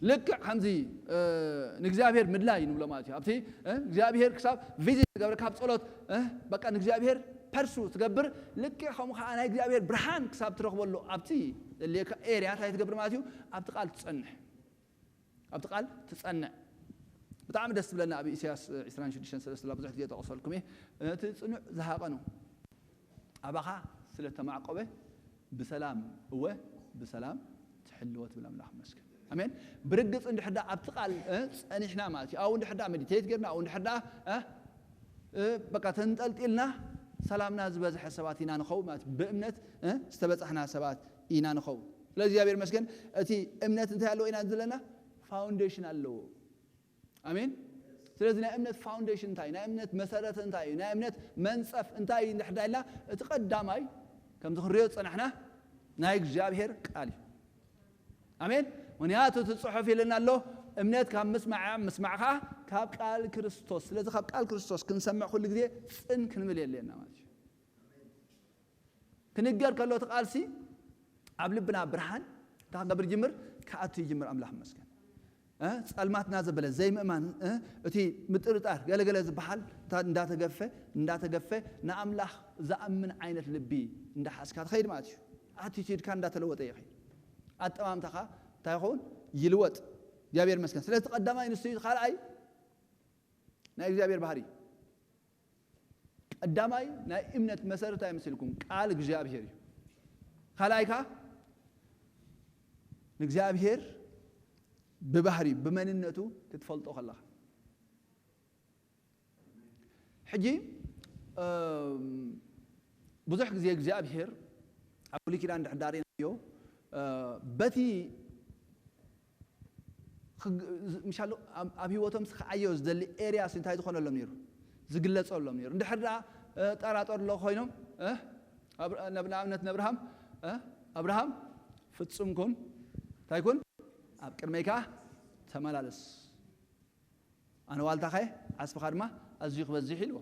ልክዕ ከምዚ ንእግዚኣብሔር ምድላይ ንብሎ ማለት እዩ። ኣብቲ እግዚኣብሔር ክሳብ ቪዚት ትገብር ካብ ጸሎት በቃ ንእግዚኣብሔር ፐርሱ ትገብር። ልክዕ ከምኡ ከዓ ናይ እግዚኣብሔር ብርሃን ክሳብ ትረኽበሉ ኣብቲ ዘድልየካ ኤርያ እንታይ ትገብር ማለት እዩ? ኣብቲ ቃል ትጸንሕ። ኣብቲ ቃል ትጸንዕ። ብጣዕሚ ደስ ትብለና ኣብ ኢሳያስ ዕስራን ሽዱሽተን ሰለስተ ብዙሕ ግዜ ጠቕሰልኩም እየ። ነቲ ጽኑዕ ዝሃቐኑ ኣባኻ ስለ ተማዕቆበ ብሰላም እወ ብሰላም ትሕልዎ ትብል ኣምላኽ መስገን። ኣሜን። ብርግጽ እንድሕር ደኣ ኣብቲ ቃል ጸኒሕና ማለት እዩ። ኣብኡ እንድሕር ደኣ መዲቴት ጌርና ኣብኡ እንድሕር ደኣ በቃ ተንጠልጢልና ሰላምና ዝበዝሐ ሰባት ኢና ንኸውን ማለት እዩ። ብእምነት ዝተበጻሕና ሰባት ኢና ንኸውን። ስለዚ እግዚኣብሔር መስገን እቲ እምነት እንታይ ኣለዎ ኢና ዘለና? ፋውንዴሽን ኣለዎ። ኣሜን። ስለዚ ናይ እምነት ፋውንዴሽን እንታይ እዩ? ናይ እምነት መሰረት እንታይ እዩ? ናይ እምነት መንጸፍ እንታይ እዩ? እንድሕር ዳይልና እቲ ቀዳማይ ከምዚ ክንሪኦ ዝጸናሕና ናይ እግዚኣብሔር ቃል እዩ። ኣሜን። ምክንያቱ እቲ ጽሑፍ ኢልና ኣሎ እምነት ካብ ምስማዕ ምስማዕ ከዓ ካብ ቃል ክርስቶስ። ስለዚ ካብ ቃል ክርስቶስ ክንሰምዕ ኩሉ ግዜ ጽን ክንብል የድልየና ማለት እዩ። ክንገር ከሎ እቲ ቃልሲ ኣብ ልብና ብርሃን እንታይ ክገብር ይጅምር? ክኣቱ ይጅምር። ኣምላኽ ይመስገን። ጸልማትና ዘበለ ዘይምእማን እቲ ምጥርጣር ገለገለ ዝበሃል እንዳተገፈ እንዳተገፈ ንኣምላኽ ዝኣምን ዓይነት ልቢ እንዳሓዝካ ትኸይድ ማለት እዩ። ኣቲቲድካ እንዳተለወጠ ይኸይድ። ኣጠማምታኻ እንታይ ይኸውን? ይልወጥ። እግዚኣብሔር ይመስገን። ስለዚ ቀዳማይ ንሱ እዩ። ካልኣይ ናይ እግዚኣብሔር ባህሪ ቀዳማይ ናይ እምነት መሰረት ኣይመስልኩም ቃል እግዚኣብሔር እዩ። ካልኣይ ከዓ ንእግዚኣብሔር ብባህሪ ብመንነቱ ክትፈልጦ ከለኻ ሕጂ ብዙሕ ግዜ እግዚኣብሔር ኣብ ብሉይ ኪዳን ድሕዳሪናዮ በቲ ምሻሉ ኣብ ህይወቶም ክዓዮ ዝደሊ ኤርያስ እንታይ ዝኾነሎም ነይሩ? ዝግለጸሎም ነይሩ። እንድሕር ደኣ ጠራጠር ኣሎ ኮይኖም ንኣብነት ንኣብርሃም ኣብርሃም ፍጹም ኩን እንታይ ኩን ኣብ ቅድመይ ከዓ ተመላለስ ኣነ ዋልታኸ ዓስብኻ ድማ ኣዝዩ ክበዝሕ ኢልዎ።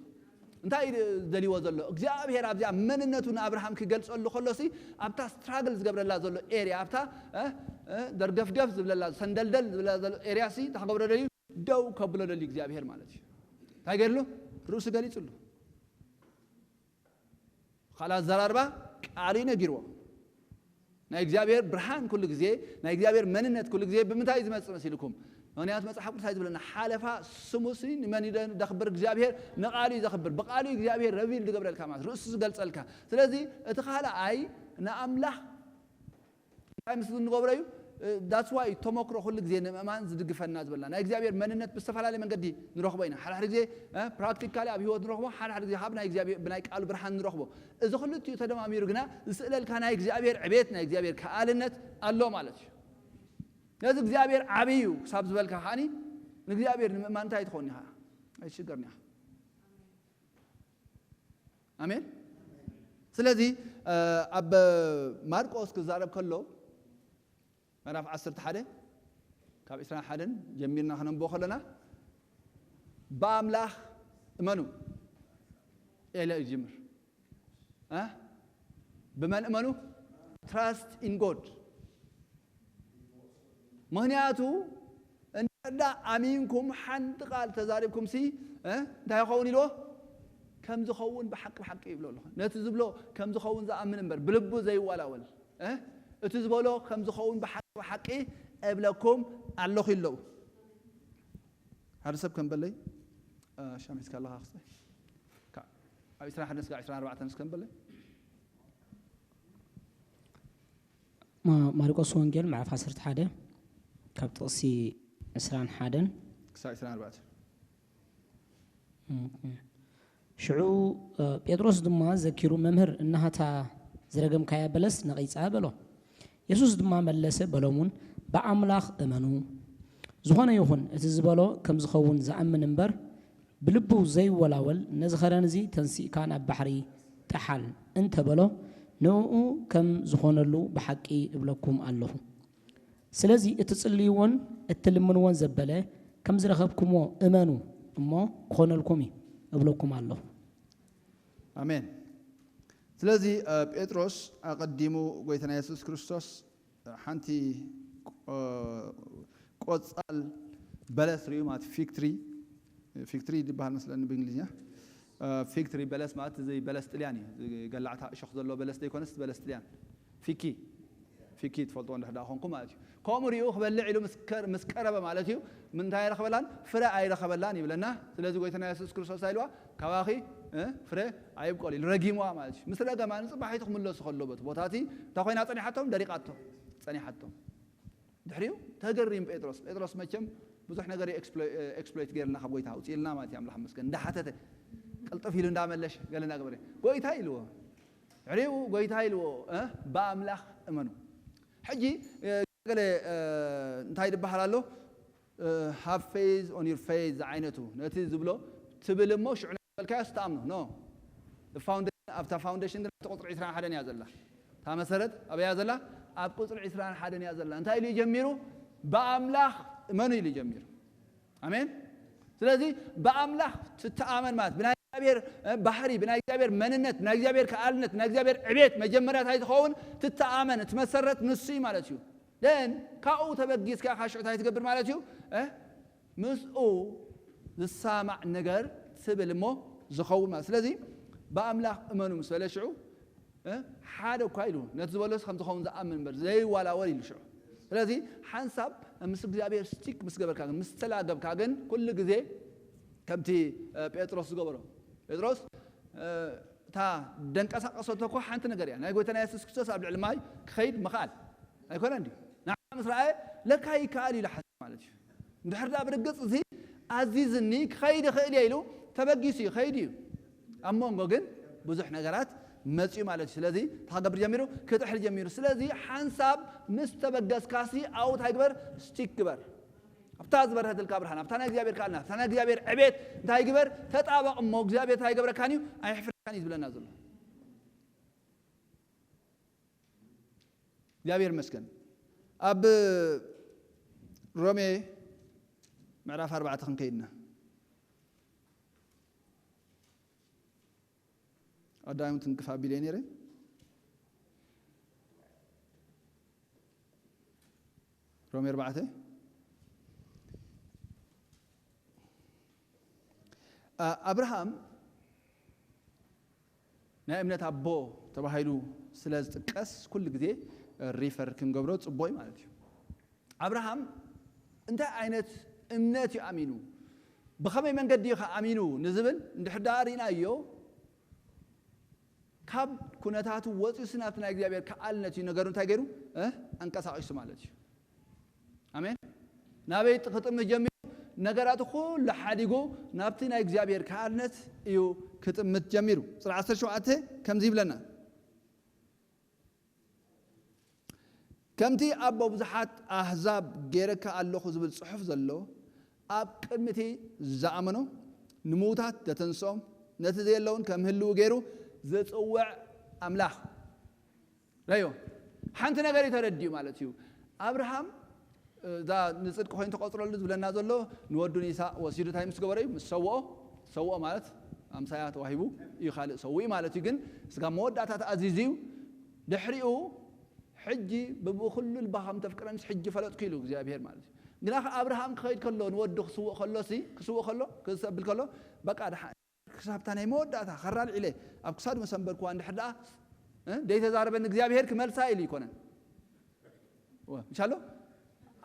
እንታይ እዩ ደልዎ ዘሎ እግዚኣብሔር ኣብዚኣ መንነቱ ንኣብርሃም ክገልጸሉ ከሎሲ ኣብታ ስትራግል ዝገብረላ ዘሎ ኤርያ ኣብታ ደርገፍገፍ ዝብለላ ሰንደልደል ዝብለላ ዘሎ ኤርያ ሲ እንታይ ክገብሮ ደልዩ ደው ከብሎ ደልዩ እግዚኣብሔር ማለት እዩ። እንታይ ገድሉ ርእሱ ገሊጹሉ። ካልእ ኣዘራርባ ቃል እዩ ነጊርዎ። ናይ እግዚኣብሔር ብርሃን ኩሉ ግዜ ናይ እግዚኣብሔር መንነት ኩሉ ግዜ ብምንታይ እዩ ዝመጽእ መሲልኩም? ምክንያቱ መጽሓፍ ቅዱስ ዝብለና ሓለፋ ስሙሲ ንመን እዩ ዘኽብር እግዚኣብሔር ንቃሉ እዩ ዘኽብር ብቃሉ እዩ እግዚኣብሔር ረቪል ዝገብረልካ ማለት ርእሱ ዝገልጸልካ። ስለዚ እቲ ካልኣይ ንኣምላኽ እንታይ ምስ ንገብሮ እዩ that's why ተመክሮ ኩሉ ግዜ ንምእማን ዝድግፈና ዝበልና ናይ እግዚኣብሔር መንነት ብዝተፈላለየ መንገዲ ንረኽቦ ኢና። ሓደ ሓደ ግዜ ፕራክቲካሊ ኣብ ህይወት ንረኽቦ፣ ሓደ ሓደ ግዜ ካብ ናይ እግዚኣብሔር ብናይ ቃሉ ብርሃን ንረኽቦ። እዚ ክልቲኡ ተደማሚሩ ግና ዝስእለልካ ናይ እግዚኣብሔር ዕቤት ናይ እግዚኣብሔር ከኣልነት ኣሎ ማለት እዩ። ነዚ እግዚኣብሔር ዓብዪ እዩ ክሳብ ዝበልካ ከዓኒ ንእግዚኣብሔር ንምእማን እንታይ ትኸውን ኢኻ? ኣይትሽገርን ኢኻ። ኣሜን። ስለዚ ኣብ ማርቆስ ክዛረብ ከሎ ምዕራፍ ዓሰርተ ሓደ ካብ ዕስራን ሓደን ጀሚርና ክነንብቦ ከለና ብኣምላኽ እመኑ ኤለ ይጅምር። ብመን እመኑ? Trust in God። ምክንያቱ እንዳ ኣሚንኩም ሓንቲ ቃል ተዛሪብኩም ሲ እንታይ ይኸውን ኢልዎ? ከም ዝኸውን ብሓቂ ብሓቂ ይብሎ ኣለኹ። ነቲ ዝብሎ ከም ዝኸውን ዝኣምን እምበር ብልቡ ዘይዋላወል እቲ ዝበሎ ከም ዝኸውን ብሓቂ ብሓቂ እብለኩም ኣለኹ ይለው። ሓደ ሰብ ከም በለይ ሻም ሒዝካ ኣለኻ ክስታይ ካብ ዕስራን ሓደን እስካብ ዕስራን ኣርባዕተን እስከ ንበለ። ማ- ማርቆስ ወንጌል ምዕራፍ ዓሰርተ ሓደ ካብ ጥቕሲ ዕስራን ሓደን። ክሳብ ዕስራን ኣርባዕተን። ኦኬ። ሽዑ እ፣ ጴጥሮስ ድማ ዘኪሩ፣ "መምህር፣ እነሃታ ዝረገምካያ በለስ ነቒጻ" በሎ። የሱስ ድማ መለሰ፣ በሎም እውን፣ "ብኣምላኽ እመኑ። ዝኾነ ይኹን እቲ ዝበሎ ከም ዝኸውን ዝኣምን እምበር፣ ብልቡ ዘይወላወል፣ ነዚ ኸረን እዚ ተንሲእካ ናብ ባሕሪ ጥሓል እንተበሎ፣ ንእኡ ከም ዝኾነሉ ብሓቂ እብለኩም ኣለኹ። ስለዚ እትጽልይዎን እትልምንዎን ዘበለ፣ ከም ዝረኸብኩምዎ እመኑ እሞ ክኾነልኩም እዩ እብለኩም ኣለኹ።" ኣሜን። ስለዚ እ፣ ጴጥሮስ ኣቐዲሙ ጎይታና የሱስ ክርስቶስ ሓንቲ እ፣ ቆጻል በለስ ርእዩ፣ ማለት ፊግ ትሪ፣ ፊግ ትሪ ይበሃል መስለኒ ብእንግሊዝኛ። እ፣ ፊግ ትሪ በለስ ማለት እዚ በለስ ጥልያን እዩ። እዚ ገላዕታ እሾኽ ዘለዎ በለስ ዘይኮነስ በለስ ጥልያን፣ ፊኪ፣ ፊኪ ትፈልጥዎ እንድሕር ደኣ ኮንኩም ማለት እዩ። ከምኡ ርእዩ ክበልዕ ኢሉ ምስ ከር- ምስ ቀረበ ማለት እዩ፣ ምንታይ ኣይረኸበላን? ፍረ ኣይረኸበላን ይብለና። ስለዚ ጎይታና የሱስ ክርስቶስ ኣይልዋ፣ "ካባኺ እ፣ ፍረ ኣይብቆል" ኢሉ ረጊምዋ ማለት እዩ። ምስ ረገማ ንጽባሒቱ ክምለሱ ከሎ በቲ ቦታ እቲ እንታይ ኮይና ጸኒሓቶም? ደሪቓቶ ጸኒሓቶም። ድሕሪኡ ተገሪም ጴጥሮስ። ጴጥሮስ መቸም ብዙሕ ነገር እዩ ኤክስፕሎይ- እ፣ ኤክስፕሎይት ገይርልና ካብ ጎይታ ኣውፅእልና ማለት እዩ። ኣምላኽ መስገን እንዳሓተተ ቅልጥፍ ኢሉ እንዳመለሸ ገለ እንዳገበረ፣ "ጎይታ" ኢልዎ። ድሕሪኡ "ጎይታ" ኢልዎ፣ እ፣ "ብኣምላኽ እመኑ።" ሕጂ እ፣ ገለ እ፣ እንታይ ይበሃል ኣሎ? እ፣ "ሃቭ ፌዝ ኦን ዩር ፌዝ" ዝዓይነቱ ነቲ ዝብሎ ትብል እሞ ሽዑ ናይ ዝበልካዮ ስተኣምኖ ኖ። ፋውንዴሽን፣ ኣብታ ፋውንዴሽን ግን ኣብቲ ቁፅሪ ዕስራን ሓደን እያ ዘላ። እታ መሰረት ኣበያ ዘላ? ኣብ ቁፅሪ ዕስራን ሓደን እያ ዘላ። እንታይ ኢሉ እዩ ጀሚሩ? "ብኣምላኽ እመኑ" ኢሉ እዩ ጀሚሩ። ኣሜን። ስለዚ ብኣምላኽ ትተኣመን ማለት ብናይ እግዚኣብሔር እ፣ ባህሪ፣ ብናይ እግዚኣብሔር መንነት፣ ብናይ እግዚኣብሔር ከኣልነት፣ ብናይ እግዚኣብሔር ዕቤት መጀመርያ እንታይ ትኸውን? ትተኣመን፣ ትመሰረት ንሱ እዩ ማለት እዩ። ደን ካብኡ ተበጊስካ ኢኻ ሽዑ እንታይ ትገብር ማለት እዩ? እ፣ ምስኡ ዝሳማዕ ነገር ትብል እሞ ዝኸውን ማለት። ስለዚ ብኣምላኽ እመኑ ምስ በለ ሽዑ እ፣ ሓደ እኳ ኢሉ ነቲ ዝበሎስ ከም ዝኸውን ዝኣምን እምበር ዘይዋላወል ኢሉ ሽዑ። ስለዚ ሓንሳብ ምስ እግዚኣብሔር ስቲክ ምስ ገበርካ ግን፣ ምስ ተላገብካ ግን፣ ኩሉ ግዜ ከምቲ እ፣ ጴጥሮስ ዝገበሮ፣ ጴጥሮስ እ፣ እታ ደንቀሳቀሰቶ እኮ ሓንቲ ነገር እያ፣ ናይ ጎይታና የሱስ ክርስቶስ ኣብ ልዕሊ ማይ ክኸይድ ምኽኣል ኣይኮነ እንዲ? ንዓ ምስ ረኣየ ለካ ይከኣል ኢሉ ሓሲቡ ማለት እዩ። እንድሕር ደኣ ብርግጽ እዚ ኣዚዝኒ ክኸይድ ይኽእል እየ ኢሉ ተበጊሱ እዩ፣ ከይዱ እዩ። ኣብ መንጎ ግን ብዙሕ ነገራት መጽዩ ማለት እዩ። ስለዚ እንታይ ክገብር ጀሚሩ? ክጥሕል ጀሚሩ። ስለዚ ሓንሳብ ምስ ተበገስካሲ ኣብኡ እንታይ ግበር? ስቲክ ግበር። ኣብታ ዝበርሀትልካ ብርሃን፣ ኣብታ ናይ እግዚኣብሔር ከኣልና፣ ኣብታ ናይ እግዚኣብሔር ዕቤት እንታይ ግበር? ተጣበቕ እሞ እግዚኣብሔር እንታይ ይገብረካን እዩ? ኣየሕፍረካን እዩ ዝብለና ዘሎ። እግዚኣብሔር ይመስገን። ኣብ ሮሜ ምዕራፍ ኣርባዕተ ክንከይድና፣ ቀዳሚ ትንክፍ ኣቢለ ነይረ። ሮሜ ኣርባዕተ። ኣ-፣ ኣብርሃም ናይ እምነት ኣቦ ተባሂሉ ስለ ዝጥቀስ ኩሉ ግዜ ሪፈር ክንገብሮ ጽቡቕ እዩ ማለት እዩ። ኣብርሃም እንታይ ዓይነት እምነት እዩ ኣሚኑ? ብኸመይ መንገዲ እዩ ከ ኣሚኑ ንዝብል እንድሕር ደኣ ርኢናዮ፣ ካብ ኩነታቱ ወፂኡሲ ናብቲ ናይ እግዚኣብሔር ከኣልነት እዩ ነገሩ እንታይ ገይሩ? እ? ኣንቀሳቒሱ ማለት እዩ። ኣሜን። ናበይ ክጥምት ጀሚሩ? ነገራቱ ኩሉ ሓዲጉ ናብቲ ናይ እግዚኣብሔር ከኣልነት እዩ ክጥምት ጀሚሩ። ቁፅሪ ዓሰርተ ሸውዓተ ከምዚ ይብለና፣ "ከምቲ ኣቦ ብዙሓት ኣህዛብ ገይረካ ኣለኹ ዝብል ጽሑፍ ዘሎ፣ ኣብ ቅድሚ እቲ ዝኣመኖ ንምዉታት ዘተንስኦም፣ ነቲ ዘየለውን ከም ህልው ገይሩ ዝጽውዕ ኣምላኽ." ረዮ፣ ሓንቲ ነገር እዩ ተረዲኡ ማለት እዩ። ኣብርሃም እዛ ንጽድቂ ኮይኑ ተቆጽረሉ ዝብለና ዘሎ ንወዱ ንይስሐቅ ወሲዱ እንታይ ምስ ገበሮ እዩ? ምስ ሰውኦ። ሰውኦ ማለት ኣምሳያ ተዋሂቡ እዩ፣ ካልእ ሰውኢ ማለት እዩ። ግን ስጋ መወዳእታ ተኣዚዙ እዩ። ድሕሪኡ ሕጂ ብብኡ ኩሉ ልባ ከም ተፍቅረንስ ሕጂ ፈለጥኩ ኢሉ እግዚኣብሔር ማለት እዩ። ግና ከ ኣብርሃም ክኸይድ ከሎ ንወዱ ክስውእ ከሎ ሲ ክስውእ ከሎ ክሰብል ከሎ በቃ ድሓ ክሳብታ ናይ መወዳእታ ከራልዕ ኢለ ኣብ ክሳዱ መሰንበርኩዋ እንድሕር ደኣ እ፣ ደይተዛረበኒ እግዚኣብሔር ክመልሳ ኢሉ ይኮነን። ወ-፣ ምሻሎ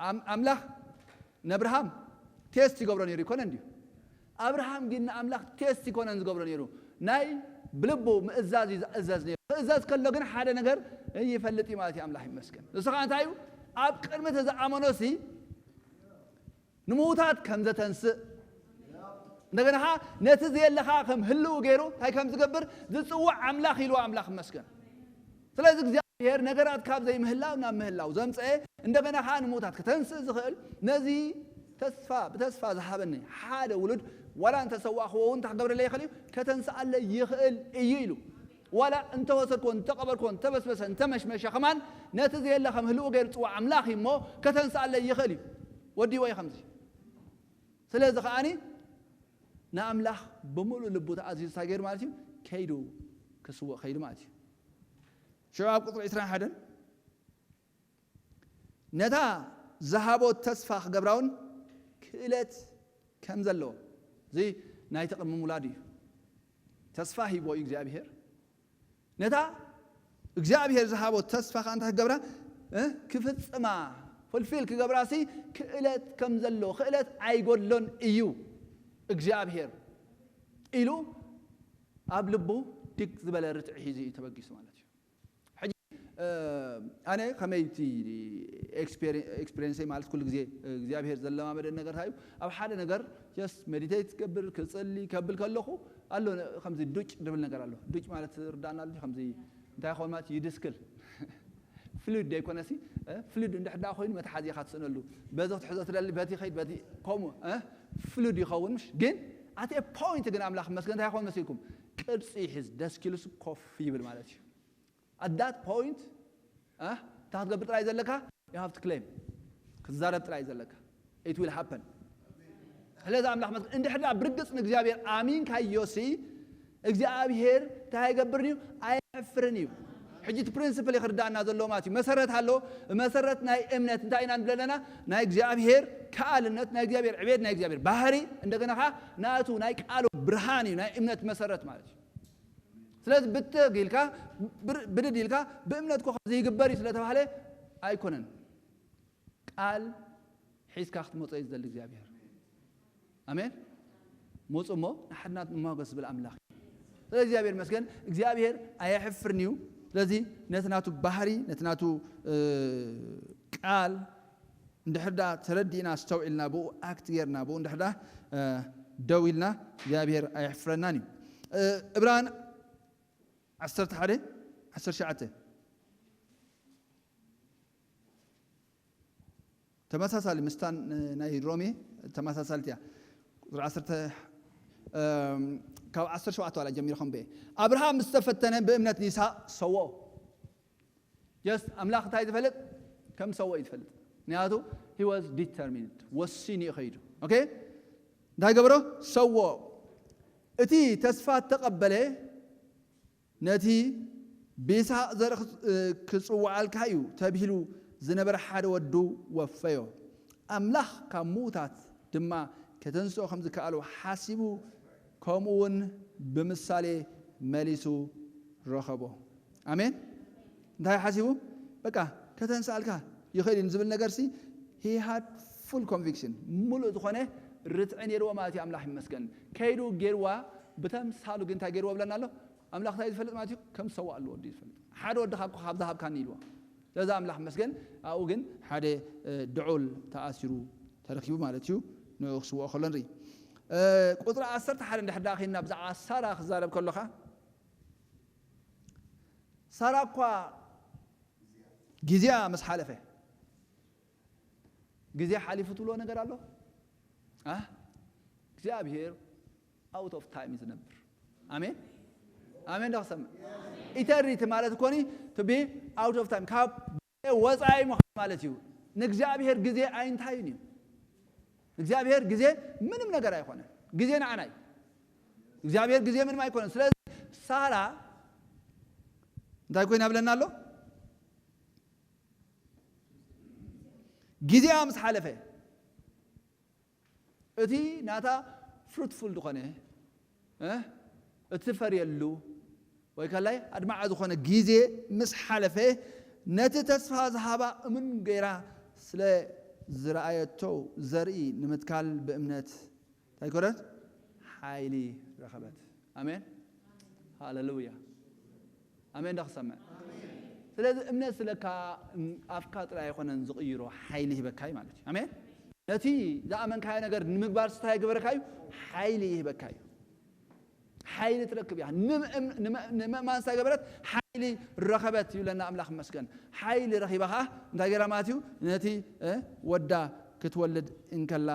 ኣም-፣ ኣምላኽ ነብርሃም ቴስት ይገብሮ ነይሩ ይኮነ እንዲዩ። ኣብርሃም ግን ንኣምላኽ ቴስት ይኮነን ዝገብሮ ነይሩ። ናይ ብልቡ ምእዛዝ እዩ ዝእዘዝ ነይሩ። ክእዘዝ ከሎ ግን ሓደ ነገር ይፈልጥ እዩ ማለት እዩ። ኣምላኽ ይመስገን። ንሱ ከዓ እንታይ እዩ? ኣብ ቅድሚ እቲ ዝኣመኖ ሲ ንምዉታት ከም ዘተንስእ፣ እንደገና ከዓ ነቲ ዘየለ ከዓ ከም ህልው ገይሩ እንታይ ከም ዝገብር ዝፅውዕ ኣምላኽ ኢሉ። ኣምላኽ ይመስገን። ስለዚ እግዚኣብሔር ነገራት ካብ ዘይምህላው ናብ ምህላው ዘምፀአ፣ እንደገና ከዓ ንምዉታት ከተንስእ ዝኽእል፣ ነዚ ተስፋ ብተስፋ ዝሃበኒ ሓደ ውሉድ ዋላ እንተሰዋእኽዎ እውን እንታይ ክገብረለይ ይኽእል እዩ? ከተንስኣለይ ይኽእል እዩ ኢሉ። ዋላ እንተወሰድክዎ፣ እንተቐበርክዎ፣ እንተበስበሰ፣ እንተመሽመሸ ከማን ነቲ ዘየለ ከም ህልው ገይሩ ዝፅውዕ ኣምላኽ እዩ እሞ ከተንስኣለይ ይኽእል እዩ። ወዲዎ እዩ ከምዚ። ስለዚ ከዓኒ ንኣምላኽ ብምሉእ ልቡ ተኣዚዙ እንታይ ገይሩ ማለት እዩ? ከይዱ ክስውእ ከይዱ ማለት እዩ። ሽዑ ኣብ ቁፅሪ ዕስራን ሓደን ነታ ዝሃቦ ተስፋ ክገብራውን ክእለት ከም ዘለዎ፣ እዚ ናይቲ ቅድሚ ምውላዱ እዩ። ተስፋ ሂቦ እዩ እግዚኣብሔር። ነታ እግዚኣብሔር ዝሃቦ ተስፋ ከዓ እንታይ ክገብራ? እ? ክፍጽማ፣ ፉልፊል ክገብራሲ ክእለት ከም ዘለዎ፣ ክእለት ኣይጎድሎን እዩ እግዚኣብሔር ኢሉ ኣብ ልቡ ድግ ዝበለ ርትዒ ሒዙ እዩ ተበጊሱ ማለት እዩ። ሕጂ፣ እ፣ ኣነ ከመይ እቲ ኤክስፔሪ-፣ ኤክስፔሪየንሰይ ማለት ኩሉ ግዜ እግዚኣብሔር ዘለማመደኒ ነገር እንታይ እዩ? ኣብ ሓደ ነገር ጀስት ሜዲቴት ክገብር፣ ክጽሊ፣ ከብል ከለኹ ኣሎ ከምዚ ዱጭ ድብል ነገር ኣሎ። ዱጭ ማለት ርዳእና ኣሎ ከምዚ እንታይ ይኸውን ማለት እዩ? ይድስክል። ፍሉድ ዘይኮነሲ፣ እ፣ ፍሉድ እንድሕር ደኣ ኮይኑ መትሓዚ ኢኻ ትስእነሉ። በዚ ክትሕዞ ትደሊ፣ በቲ ኸይድ፣ በቲ ከምኡ፣ እ፣ ፍሉድ ይኸውን ምሽ? ግን ኣት ኤ ፖይንት ግን ኣምላኽ ይመስገን እንታይ ይኸውን መሲልኩም? ቅርጺ ይሕዝ፣ ደስኪሉስ ኮፍ ይብል ማለት እዩ። At that point፣ እ፣ እንታይ ክትገብር ጥራይ ዘለካ? You have to claim። ክትዛረብ ጥራይ ዘለካ። It will happen። ስለዚ ኣምላኽ መስገን። እንድሕር ደኣ ብርግጽ ንእግዚኣብሔር ኣሚንካዮሲ፣ እግዚኣብሔር እንታይ ኣይገብርን እዩ? ኣየሕፍርን እዩ። ሕጂ እቲ ፕሪንስፕል እዩ ክርዳእና ዘለዎ ማለት እዩ። መሰረት ኣሎ። መሰረት ናይ እምነት እንታይ ኢና ንብል ኣለና? ናይ እግዚኣብሔር ከኣልነት፣ ናይ እግዚኣብሔር ዕቤት፣ ናይ እግዚኣብሔር ባህሪ፣ እንደገና ኸዓ ናቱ ናይ ቃሉ ብርሃን እዩ ናይ እምነት መሰረት ማለት እዩ። ስለዚ ብትግ ኢልካ፣ ብር-፣ ብድድ ኢልካ ብእምነት እኮ ከምዚ ይግበር እዩ ስለተባህለ ኣይኮነን። ቃል ሒዝካ ክትመጾ እዩ ዝደሊ እግዚኣብሔር። ኣሜን። መጹ እሞ ንሓድና ንማጎስ ዝብል ኣምላኽ እዩ። ስለዚ እግዚኣብሔር ይመስገን፣ እግዚኣብሔር ኣየሕፍርን እዩ። ስለዚ ነቲ ናቱ ባህሪ፣ ነቲ ናቱ፣ እ፣ ቃል እንድሕር ደኣ ተረዲእና፣ ኣስተውዒልና፣ ብኡ ኣክት ጌርና፣ ብኡ እንድሕር ደኣ፣ እ፣ ደው ኢልና፣ እግዚኣብሔር ኣየሕፍረናን እዩ። እ፣ ዕብራን ዓሰርተ ሓደ፣ ዓሰርተ ትሽዓተ። ተመሳሳሊ ምስታን ናይ ሮሜ ተመሳሳልቲ እያ። ቁፅሪ ዓሰርተ፣ እም፣ ካብ ዓሰርተ ሸውዓተ ዋላ ጀሚርኩም በ ኣብርሃም ምስ ተፈተነ ብእምነት ንይስሐቅ ሰውኦ። ጀስት ኣምላኽ እንታይ ዝፈልጥ ከም ሰውኦ እዩ ዝፈልጥ። ምክንያቱ he was determined፣ ወሲኑ እዩ ከይዱ። ኦኬ፣ እንታይ ገበሮ? ሰውኦ። እቲ ተስፋ እተቐበለ ነቲ ብይስሐቅ ዘርኢ ክጽ-፣ ክጽውዓልካ እዩ ተብሂሉ ዝነበረ ሓደ ወዱ ወፈዮ። ኣምላኽ ካብ ምዉታት ድማ ከተንስኦ ከም ዝከኣሎ ሓሲቡ፣ ከምኡ እውን ብምሳሌ መሊሱ ረኸቦ። ኣሜን። እንታይ ሓሲቡ? በቃ ከተንስኣልካ ይኽእል እዩ ዝብል ነገርሲ፣ he had full conviction፣ ምሉእ ዝኾነ ርትዒ ነይርዎ ማለት እዩ። ኣምላኽ ይመስገን። ከይዱ ገይርዋ፣ ብተምሳሉ ግን እንታይ ገይርዎ ብለና ኣሎ? ኣምላኽ እንታይ ዝፈልጥ ማለት እዩ? ከም ዝሰዋእ ኣለዎ ወዲ ዝፈልጥ። ሓደ ወድኻ እኮ ካብ ዝሃብካኒ ኢልዎ። ስለዚ ኣምላኽ መስገን፣ ኣብኡ ግን ሓደ፣ እ፣ ድዑል ተኣሲሩ ተረኪቡ ማለት እዩ። ንኡ ክስውኦ ከሎ ንርኢ። እ፣ ቁፅሪ ዓሰርተ ሓደ እንድሕር ደኣ ኺንና ብዛዕባ ሳራ ክዛረብ ከሎኻ፣ ሳራ እኳ ግዜኣ ምስ ሓለፈ፣ ግዜ ሓሊፉ ትብሎ ነገር ኣሎ? ኣ? እግዚኣብሔር ኣውት ኦፍ ታይም እዩ ዝነብር። ኣሜን? ኣሜን ዶ ክሰምዕ? ኢተርኒቲ ማለት እኮኒ፣ ቱ ቢ ኣውት ኦፍ ታይም፣ ካብ ግዜ ወፃኢ ምዃን ማለት እዩ። ንእግዚኣብሔር ግዜ ኣይንታይን እዩ። እግዚኣብሔር ግዜ ምንም ነገር ኣይኮነን። ግዜ ንዓና እዩ። እግዚኣብሔር ግዜ ምንም ኣይኮነን። ስለዚ ሳራ እንታይ ኮይና ብለና ኣሎ? ግዜኣ ምስ ሓለፈ፣ እቲ ናታ ፍሩትፉል ዝኾነ፣ እ፣ እትፈርየሉ ወይ ካልኣይ ኣድማዒ ዝኾነ ግዜ ምስ ሓለፈ፣ ነቲ ተስፋ ዝሃባ እሙን ገይራ ስለ ዝረኣየቶ፣ ዘርኢ ንምትካል ብእምነት እንታይ ኮነት? ሓይሊ ረኸበት። ኣሜን። ሃሌሉያ። ኣሜን። ዳ ክሰምዕ። ስለዚ እምነት ስለካ ኣፍካ ጥራይ ኣይኮነን ዝቕይሮ፣ ሓይሊ ይህበካ እዩ ማለት እዩ። ኣሜን። ነቲ ዝኣመንካዮ ነገር ንምግባር ስታይ ገበረካ እዩ፣ ሓይሊ ይህበካ እዩ። ሓይሊ ትረክብ እያ። ንምእም- ንምእማን ስታይ ገበረት ሓይሊ ረኸበት ይብለና ኣምላኽ መስገን። ሓይሊ ረኺባ ከዓ እንታይ ገይራ ማለት እዩ? ነቲ ወዳ ክትወልድ እንከላ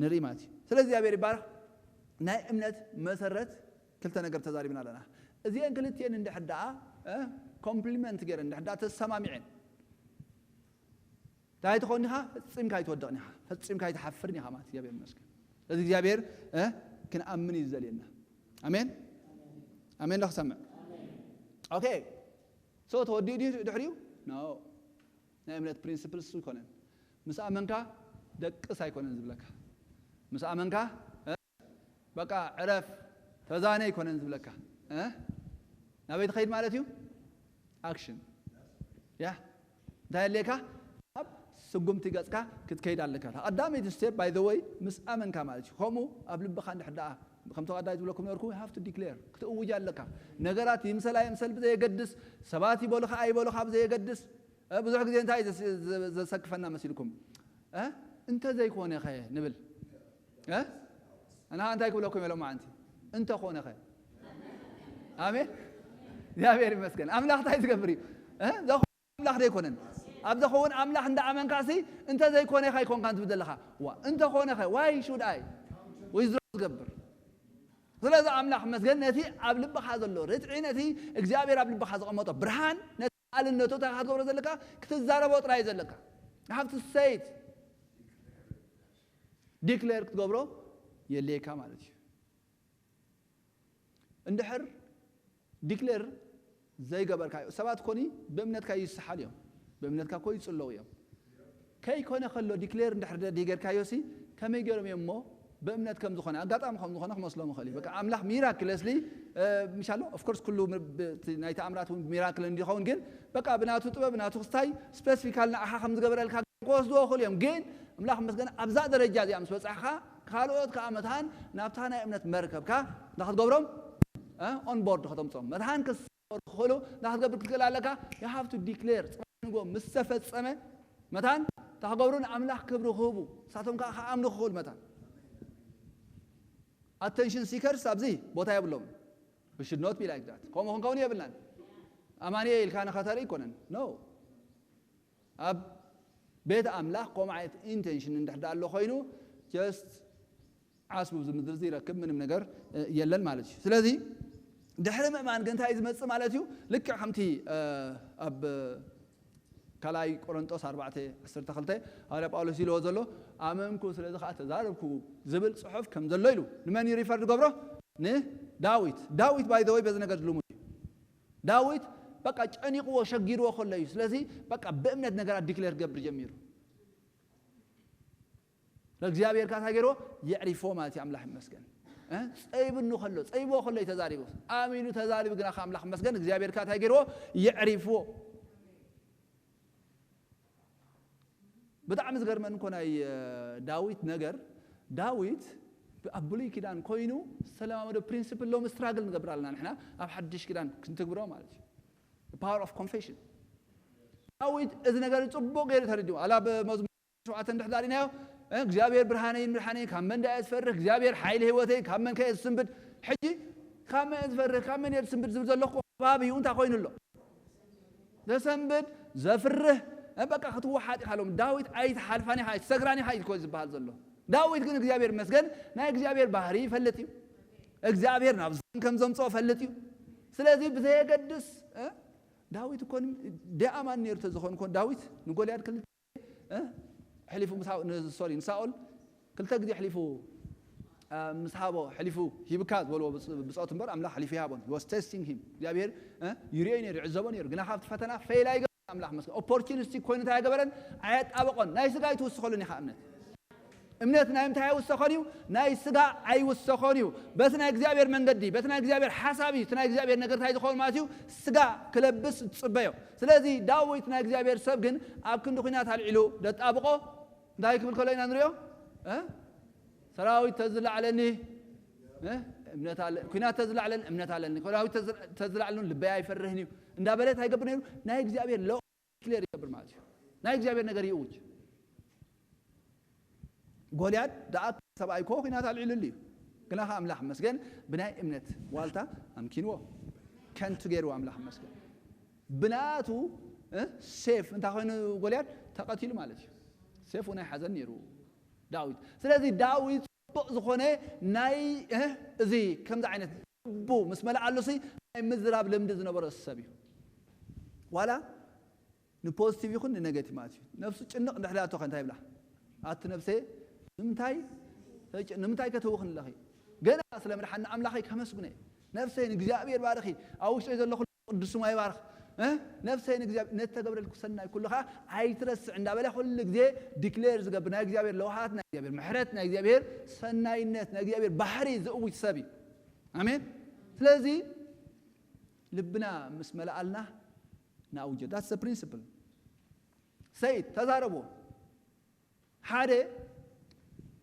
ንርኢ ማለት እዩ። ስለዚ እግዚኣብሔር ይባረኽ። ናይ እምነት መሰረት ክልተ ነገር ተዛሪብና ኣለና። እዚአን ክልትኤን እንድሕር ደኣ ኮምፕሊመንት ገይረን እንድሕር ደኣ ተሰማሚዐን እንታይ ትኾን ኢኻ? ፈጺምካ ኣይትወድቕን ኢኻ፣ ፈጺምካ ኣይትሓፍርን ኢኻ ማለት እግዚኣብሔር ይመስገን። ስለዚ እግዚኣብሔር ክንኣምን እዩ ዝደልየና። ኣሜን ኣሜን። ዶ ክሰምዕ? ኦኬ። ሶ ተወዲኡ ድዩ ድሕሪኡ? ኖ። ናይ እምነት ፕሪንስፕል እሱ ኣይኮነን። ምስ ኣመንካ ደቅስ ኣይኮነን ዝብለካ። ምስ ኣመንካ በቃ ዕረፍ ተዛነ ኣይኮነን ዝብለካ። ናበይ ትኸይድ ማለት እዩ? ኣክሽን። ያ እንታይ ኣድልየካ? ኣብ ስጉምቲ ገጽካ ክትከይድ ኣለካ። ቀዳመይቲ ስቴፕ ባይ ዘ ወይ ምስ ኣመንካ ማለት እዩ። ከምኡ ኣብ ልብኻ እንድሕር ደኣ ከምቲ ቀዳይ ዝብለኩም ነበርኩ ሃፍቱ ዲክሌር ክትእውጅ ኣለካ። ነገራት ይምሰል ኣይምሰል ብዘየገድስ፣ ሰባት ይበሉኻ ኣይበሉኻ ብዘየገድስ፣ ብዙሕ ግዜ እንታይ ዘሰክፈና መሲልኩም? እንተ ዘይኮነ ኸ ንብል። ኣና እንታይ ክብለኩም የሎም ማዓንቲ እንተ ኾነ ኸ? ኣሜን። እግዚኣብሔር ይመስገን። ኣምላኽ እንታይ ዝገብር እዩ? ኣምላኽ ዘይኮነን ኣብ ዘኸውን ኣምላኽ እንዳ ኣመንካ ሲ እንተ ዘይኮነ ኸ ኣይኮንካን ትብል ዘለኻ? ዋ እንተ ኾነ ኸ ዋይ ሹድ ኣይ ዊዝድሮ ዝገብር? ስለዚ ኣምላኽ መስገን ነቲ ኣብ ልብኻ ዘሎ ርትዒ ነቲ እግዚኣብሔር ኣብ ልብኻ ዘቐመጦ ብርሃን ነቲ ቃልነቱ እንታይ ክትገብሮ ዘለካ? ክትዛረቦ ጥራይ ዘለካ። ሃፍቲ ሰይት ዲክሌር ክትገብሮ የድልየካ ማለት እዩ። እንድሕር ዲክሌር ዘይገበርካዮ ሰባት ኮኒ ብእምነትካ ይስሓል እዮም። ብእምነትካ ኮ ይጽለዉ እዮም። ከይኮነ ከሎ ዲክሌር እንድሕር ደ- ዲገርካዮ ሲ ከመይ ገይሮም እዮም እሞ ብእምነት ከም ዝኾነ ኣጋጣሚ ከም ዝኾነ ክመስሎም ይኽእል እዩ። በቃ ኣምላኽ ሚራክለስሊ ምሻሎ ኦፍኮርስ ኩሉ ም- ብ- እቲ ናይ ተኣምራት እውን ሚራክል እንዲኸውን ግን በቃ ብናቱ ጥበብ ብናቱ ክስታይ ስፔሲፊካል ንዓኻ ከም ዝገበረልካ ክወስድዎ ይኽእሉ እዮም። ግን ኣምላኽ መስገን ኣብዛ ደረጃ እዚኣ ምስ በጻሕካ ካልኦት ከዓ መታን ናብታ ናይ እምነት መርከብካ እንዳክትገብሮም ኦን ቦርድ ከተምፅኦም መታን ክሰሩ ክኽእሉ እንዳክትገብር ክትክእል ኣለካ። You have to declare ጽባሕ ንጎ ምስ ተፈጸመ መታን ታክገብሩ ንኣምላኽ ክብሪ ክህቡ ሳቶም ከዓ ክኣምኑ ክኽእሉ መታን ኣቴንሽን ሲከርስ ኣብዚ ቦታ የብሎም። We should not be like that። ከምኡ ክንከውን የብልናን። ኣማኑኤል ኢልካ ንኸተርኢ ኣይኮነን። No። ኣብ ቤት ኣምላኽ ከምኡ ዓይነት ኢንቴንሽን እንድሕር ኣሎ ኮይኑ just ዓስቡ ኣብዚ ምድሪ እዚ ይረክብ ምንም ነገር የለን ማለት እዩ። ስለዚ ድሕሪ ምእማን ግን እንታይ እዩ ዝመፅእ ማለት እዩ? ልክዕ ከምቲ ኣብ ካልኣይ ቆሮንጦስ ኣርባዕተ ዓሰርተ ክልተ ሃዋርያ ጳውሎስ ኢልዎ ዘሎ ኣመንኩ ስለዚ ከዓ ተዛረብኩ ዝብል ፅሑፍ ከም ዘሎ ኢሉ ንመን እዩ ሪፈር ዝገብሮ? ንዳዊት። ዳዊት ባይ ዘ ወይ በዚ ነገር ልሙድ እዩ። ዳዊት በቃ ጨኒቕዎ ሸጊርዎ ከሎ እዩ። ስለዚ በቃ ብእምነት ነገራት ዲክሌር ገብር ጀሚሩ። ለእግዚኣብሔር ካታ ገይርዎ የዕሪፎ ማለት እዩ። ኣምላኽ ይመስገን። ጸይብኑ ከሎ ጸይብዎ ከሎ እዩ ተዛሪቡ። ኣሚኑ ተዛሪቡ ግና ከ ኣምላኽ ይመስገን እግዚኣብሔር ካታ ገይርዎ የዕሪፍዎ። ብጣዕሚ ዝገርመን እኮ ናይ ዳዊት ነገር ዳዊት ኣብ ብሉይ ኪዳን ኮይኑ ዝተለማመዶ ፕሪንስፕል ሎም ስትራግል ንገብር ኣለና ንሕና ኣብ ሓድሽ ኪዳን ክንትግብሮ ማለት እዩ። Power of confession። ዳዊት እዚ ነገር ጽቡቕ ገይሩ ተረዲኡ ኣላ ብመዝሙር ሸውዓተ እንድሕር ዳሪናዮ እግዚኣብሔር ብርሃነይን ምድሓነይን ካብ መን ዳየ ዝፈርህ እግዚኣብሔር ሓይሊ ህይወተይ ካብ መን ከየ ዝስንብድ ሕጂ ካብ መን ዝፈርህ ካብ መን እየ ዝስንብድ ዝብል ዘሎ እኮ ከባቢ እዩ እንታይ ኮይኑ ኣሎ ዘሰንብድ ዘፍርህ በቃ ክትወሓጥ ኢኻ ሎም ዳዊት ኣይትሓልፋን ኢኻ ኣይትሰግራን ኢኻ እዩ ዝበሃል ዘሎ ዳዊት ግን እግዚኣብሔር መስገን ናይ እግዚኣብሔር ባህሪ ይፈልጥ እዩ እግዚኣብሔር ናብ ዝን ከም ዘምፅኦ ፈልጥ እዩ ስለዚ ብዘየገድስ ዳዊት እኮ ዲኣማን ነይሩ ተዝኾን እኮ ዳዊት ንጎልያድ ክልተ ሕሊፉ ሶሪ ንሳኦል ክልተ ግዜ ሕሊፉ ምስ ሃቦ ሕሊፉ ሂብካ ዝበልዎ ብፆት እምበር ኣምላኽ ሕሊፉ ይሃቦን was testing him እግዚኣብሔር ይርእዮ ነይሩ ይዕዘቦ ነይሩ ግና ካብቲ ፈተና ፈይል ኣይገበረን ኣምላኽ መስገን ኦፖርቹኒስቲ ኮይኑ እንታይ ኣይገበረን ኣየጣበቆን ናይ ስጋ ኣይትውስኸሉን ኢኻ እምነት እምነት ናይ ምንታይ ኣይውሰኸን እዩ ናይ ስጋ ኣይውሰኸን እዩ በቲ ናይ እግዚኣብሔር መንገዲ በቲ ናይ እግዚኣብሔር ሓሳብ እዩ እቲ ናይ እግዚኣብሔር ነገር እንታይ ዝኸውን ማለት እዩ ስጋ ክለብስ ዝፅበዮ ስለዚ ዳዊት ናይ እግዚኣብሔር ሰብ ግን ኣብ ክንዲ ኩናት ኣልዒሉ ደጣብቆ እንታይ ክብል ከሎ ኢና ንሪኦ ሰራዊት ተዝላዕለኒ እምነት ኣለ፣ ኲናት ተዝላዕለን እምነት ኣለኒ፣ ሰራዊት ተዝ-፣ ተዝላዕለን ልበይ ኣይፈርህን እዩ እንዳበለ እንታይ ይገብር ነይሩ? ናይ እግዚኣብሔር ሎ ዲክሌር ይገብር ማለት እዩ። ናይ እግዚኣብሔር ነገር ይእውጅ። ጎልያድ ደኣ ሰብኣይ እኮ ኲናት ኣልዒሉሉ እዩ። ግና ኸዓ ኣምላኽ መስገን ብናይ እምነት ዋልታ ኣምኪንዎ። ከንቱ ገይርዎ ኣምላኽ መስገን። ብናቱ፣ እ፣ ሴፍ እንታይ ኮይኑ ጎልያድ ተቐቲሉ ማለት እዩ። ሴፍ እውን ኣይሓዘን ነይሩ ዳዊት። ስለዚ ዳዊት ጽቡቕ ዝኾነ ናይ፣ እ፣ እዚ ከምዚ ዓይነት ልቡ ምስ መለኣሉ ሲ ናይ ምዝራብ ልምዲ ዝነበሮ ሰብ እዩ። ዋላ ንፖዚቲቭ ይኹን ንኔጌቲቭ ማለት እዩ። ነፍሱ ጭንቕ እንድሕር ኣቶ ከ እንታይ ይብላ? ኣቲ ነፍሰ ንምንታይ ተጭ-፣ ንምንታይ ከተውኽን ኣለኺ? ገና ስለ ምድሓኒ ኣምላኸይ ከመስግነ። ነፍሰይ ንእግዚኣብሔር ባርኺ። ኣብ ውሽጠይ ዘሎ ኩሉ ቅዱስ ስሙ ይባርኽ። እ? ነፍሰይ ንእግዚኣብሔር፣ ነቲ ተገብረልኩ ሰናይ ኩሉ ኸዓ ኣይትረስዕ እንዳበለ ኩሉ ግዜ ዲክሌር ዝገብር ናይ እግዚኣብሔር ለውሃት፣ ናይ እግዚኣብሔር ምሕረት፣ ናይ እግዚኣብሔር ሰናይነት፣ ናይ እግዚኣብሔር ባህሪ ዝእውጅ ሰብ እዩ። ኣሜን። ስለዚ ልብና ምስ መለኣልና ንኣውጆ። That's the principle። ሰይድ ተዛረቦ። ሓደ፣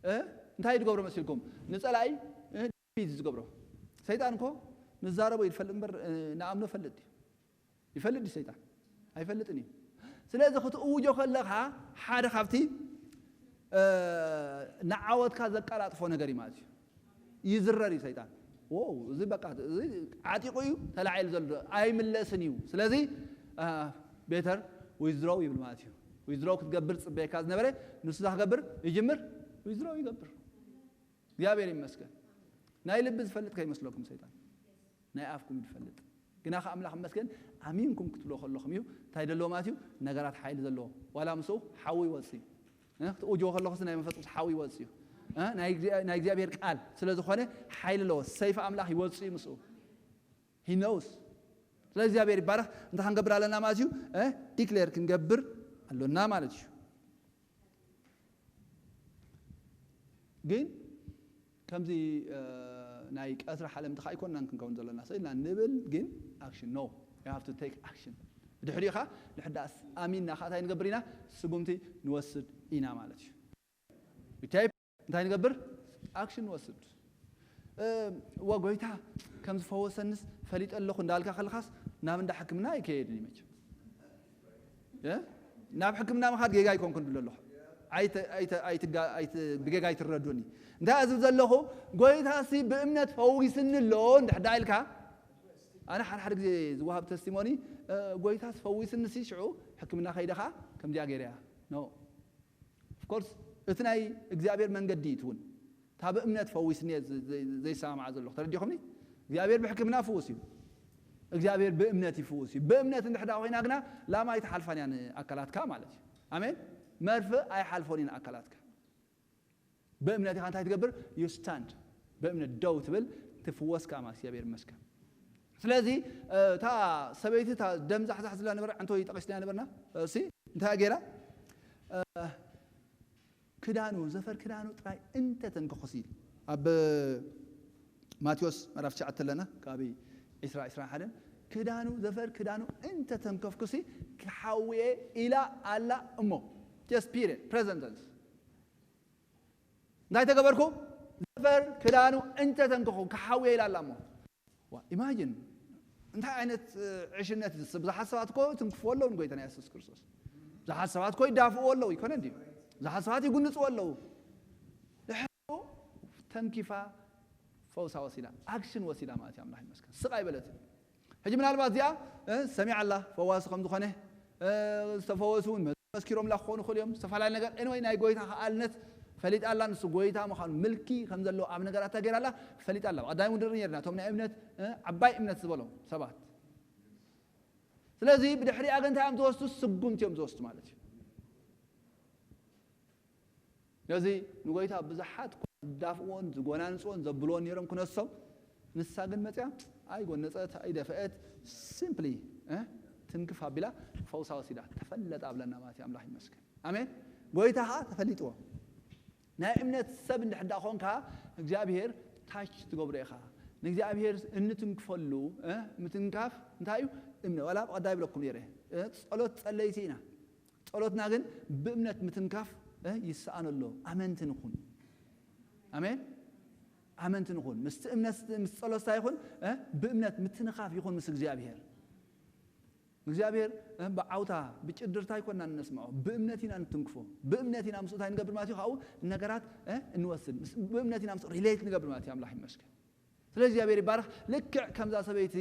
እ፣ እንታይ ዝገብሮ መሲልኩም? ንጸላኢ፣ እ፣ ዲፊት ዝገብሮ። ሰይጣን እኮ ንዛረቦ ይፈልጥ እምበር፣ እ፣ ንኣምኖ ፈልጥ ድዩ? ይፈልጥ ድዩ ሰይጣን? ኣይፈልጥን እዩ። ስለዚ ክትእውጆ ከለኻ ሓደ ካብቲ፣ እ፣ ንዓወትካ ዘቀላጥፎ ነገር እዩ ማለት እዩ። ይዝረር እዩ ሰይጣን። ዎው፣ እዚ በቃ፣ እዚ ዓጢቑ እዩ ተላዒሉ ዘሎ፣ ኣይምለስን እዩ። ስለዚ፣ እ፣ ቤተር ዊዝድሮው ይብል ማለት እዩ። ዊዝድሮው ክትገብር ዝጽበየካ ዝነበረ፣ ንሱ እንታይ ክገብር ይጅምር? ዊዝድሮው ይገብር። እግዚኣብሔር ይመስገን። ናይ ልቢ ዝፈልጥ ከይመስለኩም ሰይጣን። ናይ ኣፍኩም እዩ ዝፈልጥ። ግና ከ ኣምላኽ ይመስገን፣ ኣሚንኩም ክትብልዎ ከለኹም እዩ። እንታይ ዘለዎ ማለት እዩ? ነገራት ሓይሊ ዘለዎ። ዋላ ምስኡ ሓዊ ይወጽእ እዩ። እ? ክትእውጅዎ ከለኹስ ናይ መንፈስ ቅዱስ ሓዊ ይወጽእ እዩ። እ? ናይ እግዚኣብ-፣ ናይ እግዚኣብሔር ቃል ስለ ዝኾነ ሓይሊ ኣለዎ። ሰይፊ ኣምላኽ ይወጽእ እዩ ምስኡ። He knows። ስለ እግዚኣብሔር ይባረኽ። እንታይ ክንገብር ኣለና ማለት እዩ? እ? ዲክሌር ክንገብር ኣሎና ማለት እዩ። ግን ከምዚ፣ እ፣ ናይ ቀትሪ ሓለምቲ ከኣ ኣይኮንናን ክንከውን ዘለና። ስቕ ኢልና ንብል፣ ግን ኣክሽን፣ no። You have to take action። ብድሕሪኡ ኸኣ ንሕዳስ ኣሚንና ኸኣ እንታይ ንገብር ኢና? ስጉምቲ ንወስድ ኢና ማለት እዩ። We take፣ እንታይ ንገብር? ኣክሽን ንወስድ። እ፣ እወ፣ ጎይታ ከም ዝፈወሰንስ ፈሊጠ ኣለኹ እንዳልካ ከለኻስ ናብ እንዳ ሕክምና ኣይከየድን እዩ መቸም። እ? ናብ ሕክምና ምኻድ ጌጋ ኣይኮንኩን ድሎ ኣለኹ። ኣይተ-፣ ኣይተ-፣ ኣይትጋ-፣ ኣይት-፣ ብጌጋ ኣይትረዱኒ። እንታይ እየ ዝብል ዘለኹ? ጎይታሲ ብእምነት ፈዊስኒ ኣሎ እንድሕር ደኣ ኢልካ፣ ኣነ ሓደ ሓደ ግዜ ዝወሃብ ተስቲሞኒ፣ እ፣ ጎይታስ ፈዊስኒ ሲ ሽዑ ሕክምና ከይደ ኸዓ ከምዚኣ ገይረ እያ። ኖ። ኦፍ ኮርስ፣ እቲ ናይ እግዚኣብሔር መንገዲ እዩ እቲ እውን። እታ ብእምነት ፈዊስኒ እየ ዘ-፣ ዘ-፣ ዘይሰማማዕ ዘለኹ። ተረዲኹምኒ? እግዚኣብሔር ብሕክምና ፍዉስ እዩ። እግዚኣብሔር ብእምነት ይፍውስ እዩ። ብእምነት እንድሕር ደኣ ኮይና ግና ላማ ኣይትሓልፋን እያ ንኣካላትካ ማለት እዩ። ኣሜን። መርፍእ ኣይሓልፎን እዩ ንኣካላትካ። ብእምነት ኢኻ እንታይ ትገብር? You stand። ብእምነት ደው ትብል፣ ትፍወስ ከኣ ማለት እግዚኣብሔር ይመስገን። ስለዚ፣ እ፣ እታ ሰበይቲ እታ ደም ዛሕዛሕ ዝብላ ነበረ፣ ዕንቶ ጠቒስና ነበርና። እሲ እንታይ ገይራ? እ፣ ክዳኑ፣ ዘፈር ክዳኑ ጥራይ እንተተንከኹሲ፣ ኣብ ማቴዎስ ምዕራፍ ትሽዓተ ኣለና፣ ካብ ዕስራ፣ ዕስራን ሓደን፣ ክዳኑ፣ ዘፈር ክዳኑ እንተተንከፍኩሲ ክሓውየ ኢላ ኣላ እሞ። Just period፣ present tense። እንታይ ተገበርኩ? ዘፈር ክዳኑ እንተተንከኹ ክሓውየ ኢላ ኣላ እሞ። ዋ፣ ኢማጂን፣ እንታይ ዓይነት፣ እ፣ ዕሽነት እዩ ዝስብ? ብዙሓት ሰባት እኮ ትንክፍዎ ኣለዉ ንጎይታና የሱስ ክርስቶስ። ብዙሓት ሰባት እኮ ይዳፍእዎ ኣለዉ፣ ይኮነ እንድዩ? ብዙሓት ሰባት ይጉንጽዎ ኣለዉ። ድሕሪኡ ተንኪፋ ፈውሳ ወሲዳ፣ ኣክሽን ወሲዳ ማለት እዩ። ኣምላኽ ይመስገን። ስቕ ኣይበለትን። ሕጂ ምናልባት እዚኣ፣ እ፣ ሰሚዓ ኣላ፣ ፈዋሲ ከም ዝኾነ፣ እ፣ ዝተፈወሱ እውን መስኪሮምላ ክኾኑ ይኽእሉ እዮም። ዝተፈላለዩ ነገር፣ ኤኒወይ፣ ናይ ጎይታ ከኣልነት ፈሊጣ ኣላ፣ ንሱ ጎይታ ምዃኑ፣ ምልኪ ከም ዘለዎ ኣብ ነገራታ ገይራ ኣላ፣ ፈሊጣ ኣላ። ብቐዳሚ እውን ንርኢ ነርና፣ እቶም ናይ እምነት፣ እ፣ ዓባይ እምነት ዝበሎም ሰባት። ስለዚ ብድሕሪኣ ግን እንታይ እዮም ዝወስዱ? ስጉምቲ እዮም ዝወስዱ ማለት እዩ። ነዚ ንጎይታ ብዙሓት እኳ ዝዳፍእዎን ዝጎናንጽዎን ዘብልዎን ነይሮም ክነሶም፣ ንሳ ግን መጽያ ኣይጎነጸት ኣይደፈአት፣ ሲምፕሊ፣ እ፣ ትንክፍ ኣቢላ ፈውሳ ወሲዳ ተፈለጠ ኣብለና ማለት እዩ። ኣምላኽ ይመስገን። ኣሜን። ጎይታ ኸኣ ተፈሊጥዎ። ናይ እምነት ሰብ እንድሕር ደኣ ኾንካ፣ እግዚኣብሔር ታች ትገብሮ ኢኻ። ንእግዚኣብሔር እንትንክፈሉ፣ እ፣ ምትንካፍ እንታይ እዩ? እምነት። ዋላ ብቐዳይ ብለኩም ነይረ፣ እ፣ ጸሎት ጸለይቲ ኢና። ጸሎትና ግን ብእምነት ምትንካፍ፣ እ፣ ይሰኣኖ ኣሎ። ኣመንቲ ንኹን። ኣሜን። ኣመንቲ ንኹን። ምስቲ እምነት፣ ምስ ጸሎት እንታይ ይኹን? እ? ብእምነት ምትንኻፍ ይኹን ምስ እግዚኣብሔር። እግዚኣብሔር፣ እ፣ ብዓውታ፣ ብጭድርታ ኣይኮንና እነስምዖ፣ ብእምነት ኢና እንትንክፎ። ብእምነት ኢና ምስኡ እንታይ ንገብር ማለት እዩ? ካብኡ ነገራት፣ እ፣ እንወስድ። ምስ-፣ ብእምነት ኢና ምስኡ ሪሌት ንገብር ማለት እዩ። ኣምላኽ ይመስገን። ስለዚ እግዚኣብሔር ይባረኽ። ልክዕ ከምዛ ሰበይቲ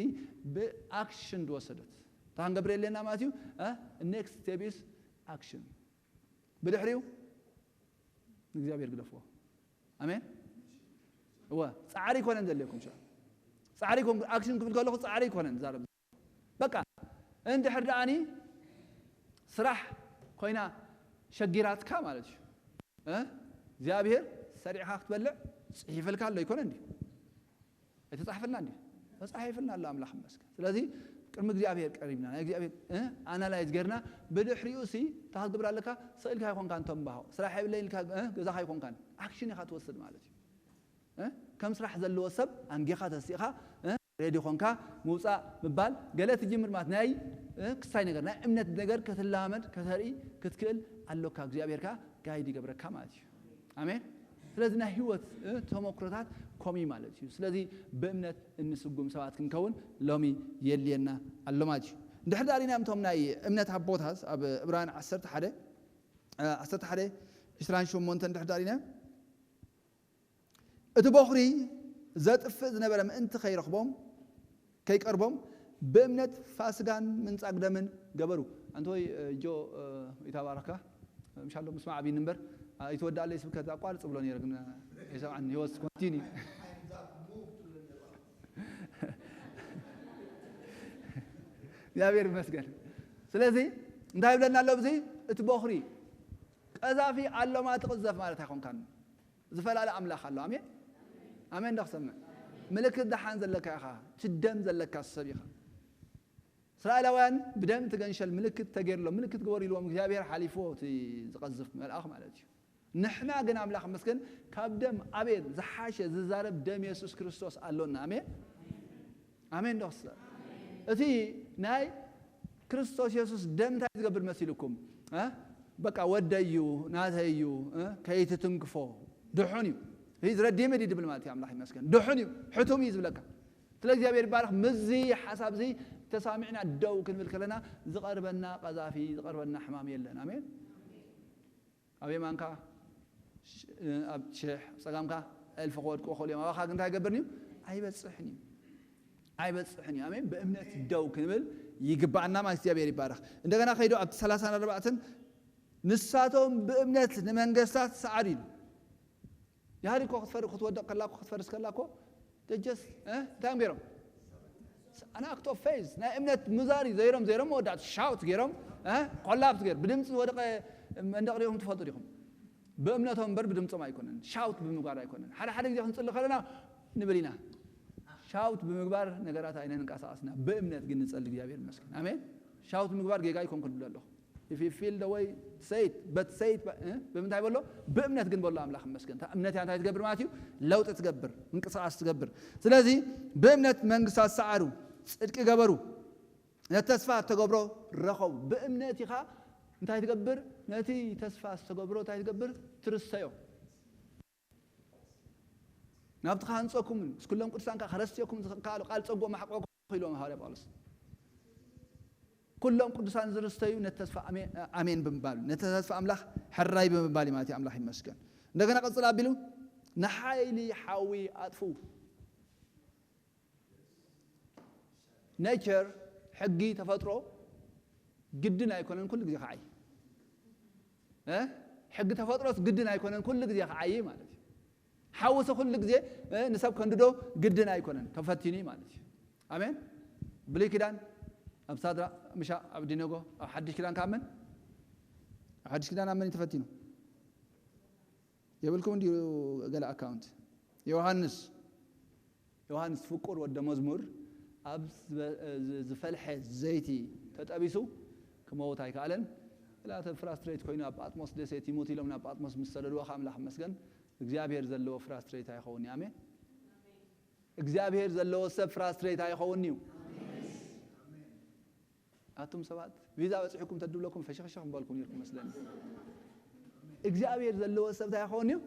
ብኣክሽን ዝወሰደት። እንታይ ክንገብር የድልየና ማለት እዩ? እ፣ ኔክስት ስቴፕ ኢዝ ኣክሽን። ብድሕሪኡ ንእግዚኣብሔር ግደፍዎ። ኣሜን። እወ፣ ጻዕሪ ኣይኮነን ዘድልየኩም። ሻ-፣ ጻዕሪ ኣይኮን፣ ኣክሽን ክብል ከለኹ ጻዕሪ ኣይኮነን ዛረብ። በቃ፣ እንድሕር ደኣኒ ስራሕ ኮይና ሸጊራትካ ማለት እዩ። እ? እግዚኣብሔር ሰሪዕኻ ክትበልዕ ጽሒፈልካ ኣሎ ኣይኮነ እንዲ? ኣይተጻሕፈልና እንዲ? ተጻሒፍልና ኣሎ፣ ኣምላኽ ይመስገን። ስለዚ ቅድሚ እግዚኣብሔር ቀሪብና፣ ናይ እግዚኣብሔር፣ እ? ኣናላይዝ ጌርና፣ ብድሕሪኡ ሲ እንታይ ክትገብር ኣለካ? ስቕ ኢልካ ኣይኮንካን ተንባሆ። ስራሕ የብለይን ኢልካ፣ እ? ገዛኻ ኣይኮንካን። ኣክሽን ኢኻ ትወስድ ማለት እዩ። እ? ከም ስራሕ ዘለዎ ሰብ ኣንጌኻ ተሲእኻ፣ እ? ሬዲ ኾንካ ምውጻእ ምባል ገለ ትጅምር ማለት ናይ፣ እ? ክስታይ ነገር፣ ናይ እምነት ነገር ከተለማመድ፣ ከተርኢ ክትክእል ኣሎካ። እግዚኣብሔር ከኣ ጋይድ ይገብረካ ማለት እዩ። ኣሜን። ስለዚ ናይ ህይወት፣ እ፣ ተመክሮታት ከምኡ ማለት እዩ። ስለዚ ብእምነት እንስጉም ሰባት ክንከውን ሎሚ የድልየና ኣሎ ማለት እዩ። እንድሕር ዳሪና እቶም ናይ እምነት ኣቦታት ኣብ ዕብራውያን ዓሰርተ ሓደ፣ እ፣ ዓሰርተ ሓደ ዕስራን ሸሞንተን እንድሕር ዳሪና፣ እቲ ቦኽሪ ዘጥፍእ ዝነበረ ምእንቲ ከይረኽቦም፣ ከይቀርቦም ብእምነት ፋስጋን ምንጻግ ደምን ገበሩ። ኣንተ ወይ፣ እ፣ ጆ፣ እ፣ ይታባረካ። ምሻሎ ምስማዕ ቢኒ እምበር፣ እ፣ ይትወዳለይ ስብከት ኣቋርጽ ብሎ ነይረ፣ ግን፣ እ፣ ኣይሰምዓን። He was continue። እግዚኣብሔር ይመስገን። ስለዚ እንታይ ይብለና ኣሎ ኣብዚ? እቲ ቦኽሪ ቀዛፊ ኣሎማ ትቕዘፍ ማለት ኣይኮንካን። ዝፈላለ ኣምላኽ ኣሎ። ኣሜን፣ ኣሜን። ዶ ክሰምዕ? ምልክት ደሓን ዘለካ ኢኻ፣ ትደም ዘለካ ሰብ ኢኻ። እስራኤላውያን ብደም ትገንሸል ምልክት ተገይርሎም፣ ምልክት ግበሩ ኢልዎም እግዚኣብሔር ሓሊፍዎ እቲ ዝቐዝፍ መልኣኽ ማለት እዩ። ንሕና ግን ኣምላኽ መስገን ካብ ደም ኣቤል ዝሓሸ ዝዛረብ ደም የሱስ ክርስቶስ ኣሎና። ኣሜን፣ ኣሜን። ዶ ክሰምዕ? እቲ ናይ ክርስቶስ የሱስ ደም እንታይ ዝገብር መሲልኩም? እ? በቃ ወደይ እዩ፣ ናተይ እዩ፣ እ? ከይትትንክፎ። ድሑን እዩ። He's redeemed እዩ ድብል ማለት እዩ። ኣምላኽ ይመስገን። ድሑን እዩ፣ ሕቱም እዩ ዝብለካ። ስለ እግዚኣብሔር ይባረኽ። ምስዚ ሓሳብ እዚ ተሳሚዕና ደው ክንብል ከለና ዝቐርበና ቀዛፊ፣ ዝቐርበና ሕማም የለን። ኣሜን። ኣብ የማንካ ሽ-፣ ኣብ ሽሕ፣ ኣብ ጸጋምካ እልፊ ክወድቁ ይኽእሉ እዮም። ኣባኻ ግን እንታይ ኣይገብርን እዩ? ኣይበጽሕን እዩ። ኣይበጽሕን እዩ። ኣሜን። ብእምነት ደው ክንብል ይግባኣና ማለት እግዚኣብሔር ይባረኽ። እንደገና ከይዶ ኣብቲ ሰላሳን ኣርባዕተን ንሳቶም ብእምነት ንመንግስታት ሰዓዱ ኢሉ። ያህል እኮ ክትፈር-፣ ክትወድቕ ከላ እኮ፣ ክትፈርስ ከላ እኮ፣ they just፣ እ፣ እንታይ እዮም ገይሮም? An act of faith፣ ናይ እምነት ምዛር እዩ። ዘይሮም፣ ዘይሮም መወዳእቱ ሻውት ገይሮም፣ እ፣ ኮላፕስ ገይሩ። ብድምፂ ዝወደቐ መንደቕ ዲኹም ትፈልጡ ዲኹም? ብእምነቶም እምበር ብድምፆም ኣይኮነን። ሻውት ብምግባር ኣይኮነን። ሓደ ሓደ ግዜ ክንፅሊ ከለና ንብል ኢና። ሻውት ብምግባር ነገራት ኣይነንቀሳቐስና። ብእምነት ግን ንፀሊ፣ እግዚኣብሔር ይመስገን። ኣሜን። ሻውት ምግባር ጌጋ ኣይኮንኩን ዝብል ኣለኹ። If you feel the way, say it, but say it፣ እ፣ ብምንታይ በሎ? ብእምነት ግን በሎ። ኣምላኽ ይመስገን። እታ እምነት እያ እንታይ ትገብር ማለት እዩ? ለውጢ ትገብር፣ ምንቅስቓስ ትገብር። ስለዚ ብእምነት መንግስታት ሰዓሩ፣ ጽድቂ ገበሩ፣ ነቲ ተስፋ እተገብሮ ረኸቡ። ብእምነት ኢኻ እንታይ ትገብር? ነቲ ተስፋ ዝተገብሮ እንታይ ትገብር? ትርሰዮ። ናብቲ ክሃንጸኩምን ምስ ኩሎም ቅዱሳን ከኣ ከረስየኩም ዝኸኣሉ ቃል ጸግኡ ማሕቆኩም ኢሎም ሃዋርያ ጳውሎስ። ኩሎም ቅዱሳን ዝርስተዩ ነቲ ተስፋ ኣሜ-፣ ኣሜን ብምባል፣ ነቲ ተስፋ ኣምላኽ ሕራይ ብምባል እዩ ማለት እዩ። ኣምላኽ ይመስገን። እንደገና ቀጽል ኣቢሉ ንሓይሊ ሓዊ ኣጥፍኡ። ኔቸር፣ ሕጊ ተፈጥሮ ግድን ኣይኮነን ኩሉ ግዜ ክዓይ። እ? ሕጊ ተፈጥሮስ ግድን ኣይኮነን ኩሉ ግዜ ክዓይ ማለት እዩ። ሓውሲ ኩሉ ግዜ፣ እ፣ ንሰብ ከንድዶ ግድን ኣይኮነን፣ ተፈቲኑ እዩ ማለት እዩ። ኣሜን። ብሉይ ኪዳን ኣብ ሳድራቅ፣ ምሻቅ፣ ኣብዲነጎ፣ ኣብ ሓድሽ ኪዳን ካብ መን? ኣብ ሓድሽ ኪዳን ኣብ መን እዩ ተፈቲኑ? የብልኩም እንዲዩ ገለ ኣካውንት። ዮሃንስ፣ ዮሃንስ ፍቁር ወደ መዝሙር ኣብ ዝበ-፣ ዝ-፣ ዝፈልሐ ዘይቲ ተጠቢሱ ክመውት ኣይከኣለን። ላተ ፍራስትሬት ኮይኑ ኣብ ጳጥሞስ ደሴት ይሙት ኢሎም ናብ ጳጥሞስ ምስ ሰደድዎ፣ ኣምላኽ ይመስገን፣ እግዚኣብሔር ዘለዎ ፍራስትሬት ኣይኸውን እዩ። ኣሜን። እግዚኣብሔር ዘለዎ ሰብ ፍራስትሬት ኣይኸውን እዩ። ኣቱም ሰባት ቪዛ በጺሕኩም ተድብለኩም ፈሸኽሸኽ ምበልኩም ነርኩም መስለኒ። እግዚኣብሔር ዘለዎ ሰብ እንታይ ኣይኸውን እዩ?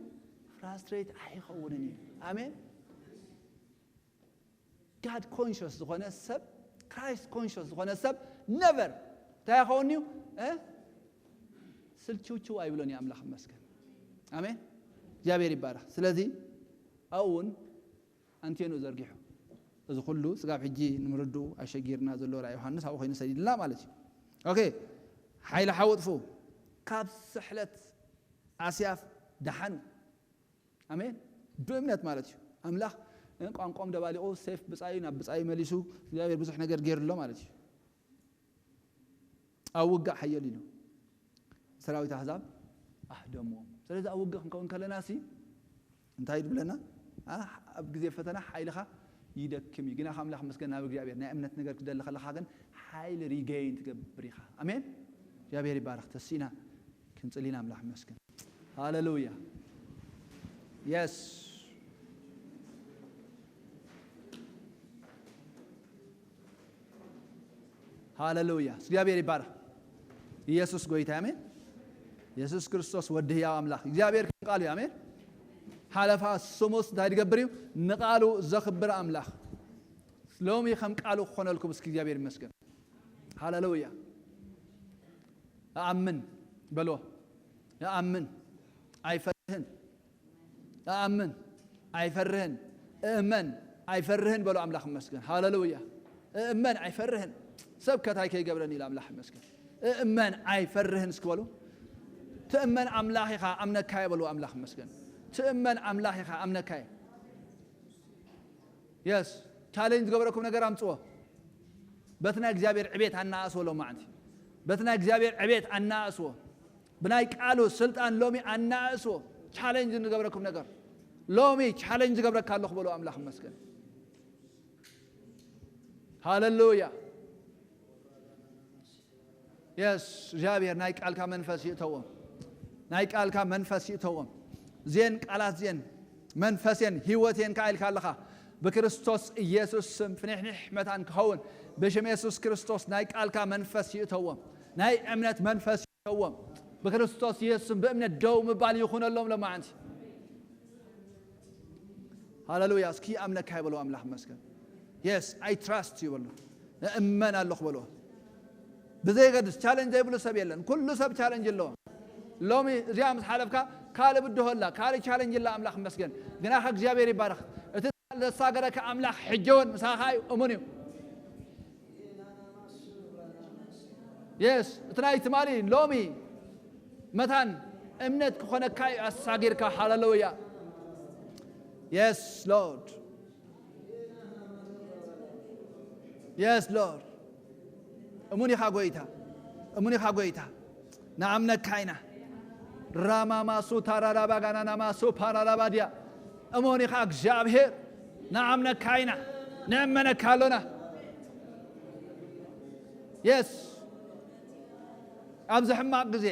ፍራስትሬት ኣይኸውንን እዩ። ኣሜን። God conscious ዝኾነ ሰብ፣ Christ conscious ዝኾነ ሰብ never እንታይ ይኸውን እዩ? እ? ስልችውችው ኣይብሎን እዩ። ኣምላኽ ይመስገን። ኣሜን። እግዚኣብሔር ይባረኽ። ስለዚ ኣብኡ እውን ኣንቴንኡ ዘርጊሑ፣ እዚ ኩሉ ስጋብ ሕጂ ንምርድኡ ኣሸጊርና ዘሎ ራእይ ዮሃንስ ኣብኡ ኮይኑ ሰዲድልና ማለት እዩ። ኦኬ። ሓይሊ ሓወጥፉ ካብ ስሕለት ኣስያፍ ደሓኑ። ኣሜን። ብእምነት ማለት እዩ። ኣምላኽ ቋንቋኦም ደባሊቑ፣ ሴፍ ብጻዩ ናብ ብጻዩ መሊሱ፣ እግዚኣብሔር ብዙሕ ነገር ገይሩሎ ማለት እዩ። ኣብ ውግእ ሓየል ኢሉ ሰራዊት ኣሕዛብ ኣህደምዎም። ስለዚ ኣብ ውግእ ክንከውን ከለና ሲ እንታይ ድብለና? ኣብ ግዜ ፈተና ሓይልኻ ይደክም እዩ። ግና ካብ ኣምላኽ መስገን ናብ እግዚኣብሔር ናይ እምነት ነገር ክደሊ ከለኻ ግን ሓይሊ ሪገይን ትገብር ኢኻ። ኣሜን። እግዚኣብሔር ይባረኽ። ተሲና ክንጽሊና ኣምላኽ መስገን። ሃሌሉያ። የስ። ሃሌሉያ። እግዚኣብሔር ይባረኽ። ኢየሱስ ጎይታ። ኣሜን። ኢየሱስ ክርስቶስ ወዲ ህያው ኣምላኽ እግዚኣብሔር ከም ቃሉ እዩ። ኣሜን። ሓለፋ ስሙስ እንታይ ዝገብር እዩ? ንቃሉ ዘኽብር ኣምላኽ። ሎሚ ከም ቃሉ ክኾነልኩም እስኪ እግዚኣብሔር ይመስገን። ሃሌሉያ። እኣምን በሎ። እኣምን ኣይፈርህን። እኣምን ኣይፈርህን። እእመን ኣይፈርህን በሎ። ኣምላኽ ይመስገን። ሃሌሉያ። እእመን ኣይፈርህን። ሰብ ከታይ ከይገብረን ኢሉ ኣምላኽ ይመስገን። እእመን ኣይፈርህን እስኪ በሉ። ትእመን ኣምላኽ ኢኻ፣ ኣምነካየ በሉ። ኣምላኽ ይመስገን። ትእመን ኣምላኽ ኢኻ፣ ኣምነካየ። የስ። ቻሌንጅ ዝገበረኩም ነገር ኣምጽዎ። በቲ ናይ እግዚኣብሔር ዕቤት ኣናኣስዎ ሎማዓንቲ። በቲ ናይ እግዚኣብሔር ዕቤት ኣናኣስዎ። ብናይ ቃሉ ስልጣን ሎሚ ኣናኣስዎ። ቻሌንጅ ንገብረኩም ነገር ሎሚ ቻሌንጅ ዝገብረካ ኣለኹ በሉ። ኣምላኽ ይመስገን። ሃሌሉያ። የስ። እግዚኣብሔር ናይ ቃልካ መንፈስ ይእተዎም። ናይ ቃልካ መንፈስ ይእተዎም። ዜን ቃላት ዜን መንፈሴን ህይወቴን ከኣ ኢልካ ኣለኻ። ብክርስቶስ ኢየሱስ ስም ፍኒሕኒሕ መታን ክኸውን ብሽም የሱስ ክርስቶስ ናይ ቃልካ መንፈስ ይእተዎም። ናይ እምነት መንፈስ ይእተዎም። ብክርስቶስ ኢየሱስ ስም ብእምነት ደው ምባል ይኹነሎም ሎማዓንቲ። ሃሌሉያ። እስኪ ኣምነካ ይበሉ። ኣምላኽ መስገን። የስ፣ ኣይ ትራስት ይበሉ። እእመን ኣለኹ በሉ። ብዘይገድስ ቻለንጅ ዘይብሉ ሰብ የለን። ኩሉ ሰብ ቻለንጅ ኣለዎ። ሎሚ እዚኣ ምስ ሓለፍካ ካልእ ብድሆ ኣላ፣ ካልእ ቻለንጅ ኣላ። ኣምላኽ መስገን። ግናኸ እግዚኣብሔር ይባረኽ። እቲ ዘሳገረካ ኣምላኽ ሕጂ እውን ምሳኻ እዩ። እሙን እዩ። የስ፣ እቲ ናይ ትማሊ ሎሚ መታን እምነት ክኾነካ እዩ ኣሳጊርካ። ሃሌሉያ። የስ ሎርድ። የስ ሎርድ። እሙን ኢኻ ጎይታ። እሙን ኢኻ ጎይታ። ንኣምነካ ኢና። ራማማሱ ታራራባ ጋናናማሱ ፓራራባ ድያ። እሙን ኢኻ እግዚኣብሔር። ንኣምነካ ኢና። ንእመነካ ኣሎና። የስ። ኣብዚ ሕማቕ ግዜ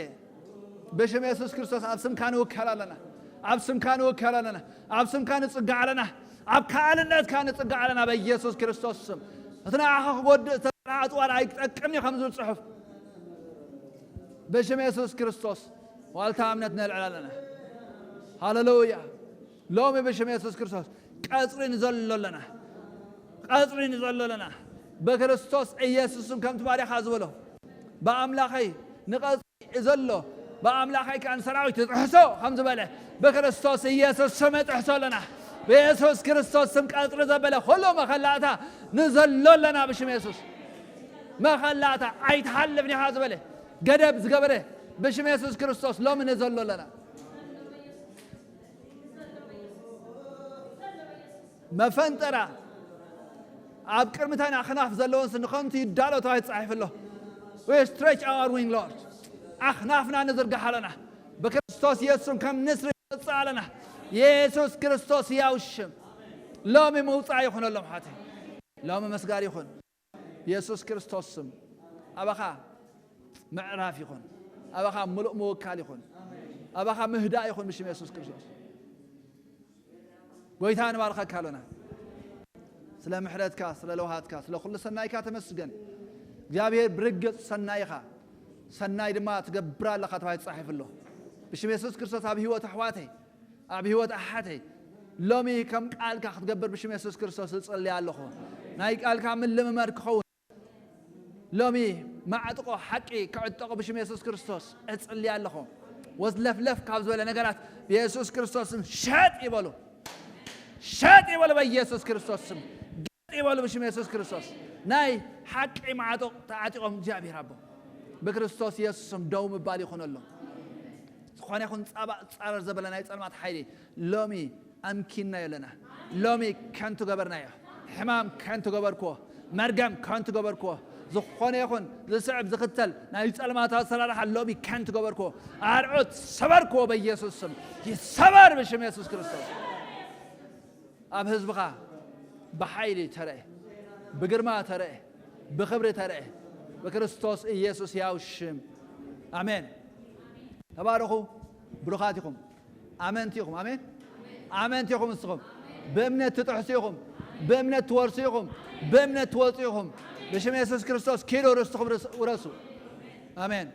ብሽም የሱስ ክርስቶስ ኣብ ስምካ ንውከል ኣለና። ኣብ ስምካ ንውከል ኣለና። ኣብ ስምካ ንጽጋዕ ኣለና። ኣብ ከኣልነትካ ንጽጋዕ ኣለና። በኢየሱስ ክርስቶስ ስም። እቲ ንዓኻ ክጎድእ ዝተዘርኣ ኣጽዋር ኣይጠቅምን እዩ ከም ዝብል ጽሑፍ። ብሽም የሱስ ክርስቶስ ዋልታ እምነት ነልዕል ኣለና። ሃሌሉያ። ሎሚ ብሽም የሱስ ክርስቶስ ቀጽሪ ንዘሎ ኣለና። ቀጽሪ ንዘሎ ኣለና። ብክርስቶስ ኢየሱስ ስም ከምቲ ባርያኻ ዝበሎ፣ ብኣምላኸይ ንቐጽሪ ዘሎ፣ ብኣምላኸይ ከኣ ንሰራዊት ትጥሕሶ ከም ዝበለ፣ ብክርስቶስ ኢየሱስ ስም እጥሕሶ ኣለና። ብየሱስ ክርስቶስ ስም ቀጽሪ ዘበለ ኩሉ መኸላእታ ንዘሎ ኣለና ብሽም የሱስ። መኸላእታ ኣይትሓልፍን ኢኻ ዝበለ፣ ገደብ ዝገበረ ብሽም የሱስ ክርስቶስ ሎሚ ንዘሎ ኣለና። መፈንጠራ ኣብ ቅድሚታን ኣኽናፍ ዘለዎን ንኸንቱ ይዳሎ ተባሂሉ ተጻሒፉ ኣሎ። We stretch our wing, Lord. ኣኽናፍና ንዝርግሕ ኣለና። ብክርስቶስ የሱስ ከም ንስሪ ንወጽእ ኣለና። የሱስ ክርስቶስ ያው ሽም ሎሚ ምውጻእ ይኹነሎም ሓተይ። ሎሚ መስጋር ይኹን። የሱስ ክርስቶስ ስም ኣባኻ ምዕራፍ ይኹን። ኣባኻ ምሉእ ምውካል ይኹን። ኣባኻ ምህዳእ ይኹን ብሽም የሱስ ክርስቶስ። ጎይታ ንባርኸካ ኣሎና። ስለ ምሕረትካ፣ ስለ ለውሃትካ፣ ስለ ኩሉ ሰናይካ ተመስገን። እግዚኣብሔር ብርግጽ ሰናይኻ፣ ሰናይ ድማ ትገብር ኣለኻ ተባሂሉ ተጻሒፉ ኣሎ። ብሽም የሱስ ክርስቶስ ኣብ ህይወት ኣሕዋተይ፣ ኣብ ህይወት ኣሓተይ፣ ሎሚ ከም ቃልካ ክትገብር ብሽም የሱስ ክርስቶስ እጽሊ ኣለኹ። ናይ ቃልካ ምልምማድ ክኸውን። ሎሚ ማዕጥቆ ሓቂ ክዕጠቑ ብሽም የሱስ ክርስቶስ እጽሊ ኣለኹ። ወዝለፍለፍ ካብ ዝበለ ነገራት ብየሱስ ክርስቶስም ሸጥ ይበሉ። ሸጥ ይበሉ በኢየሱስ ክርስቶስም። ገጥ ይበሉ ብሽም የሱስ ክርስቶስ። ናይ ሓቂ ማዕጥቕ ተዓጢቖም እግዚኣብሔር ኣቦ ብክርስቶስ የሱስም ደው ምባል ይኹነሎም። ዝኾነ ይኹን ጻባ ጻረር ዘበለ ናይ ጸልማት ሓይሊ ሎሚ ኣምኪንናዮ ኣለና። ሎሚ ከንቱ ገበርናዮ። ሕማም ከንቱ ገበርክዎ። መርገም ከንቱ ገበርክዎ። ዝኾነ ይኹን ዝስዕብ ዝኽተል ናይ ጸልማት ኣሰራርሓ ሎሚ ከንቱ ገበርክዎ። ኣርዑት ሰበርክዎ በኢየሱስ ስም። ይሰበር ብሽም የሱስ ክርስቶስ። ኣብ ህዝብኻ ብሓይሊ ተረአ፣ ብግርማ ተረአ፣ ብኽብሪ ተረአ፣ ብክርስቶስ ኢየሱስ ያው ሽም። ኣሜን። ተባረኹ፣ ብሩኻት ኢኹም፣ ኣመንቲ ኢኹም። ኣሜን። ኣመንቲ ኢኹም። ንስኹም ብእምነት ትጥሕሱ ኢኹም፣ ብእምነት ትወርሱ ኢኹም፣ ብእምነት ትወፁ ኢኹም። ብሽም የሱስ ክርስቶስ ኪዱ፣ ርስቱኹም ርስ-፣ ውረሱ። ኣሜን።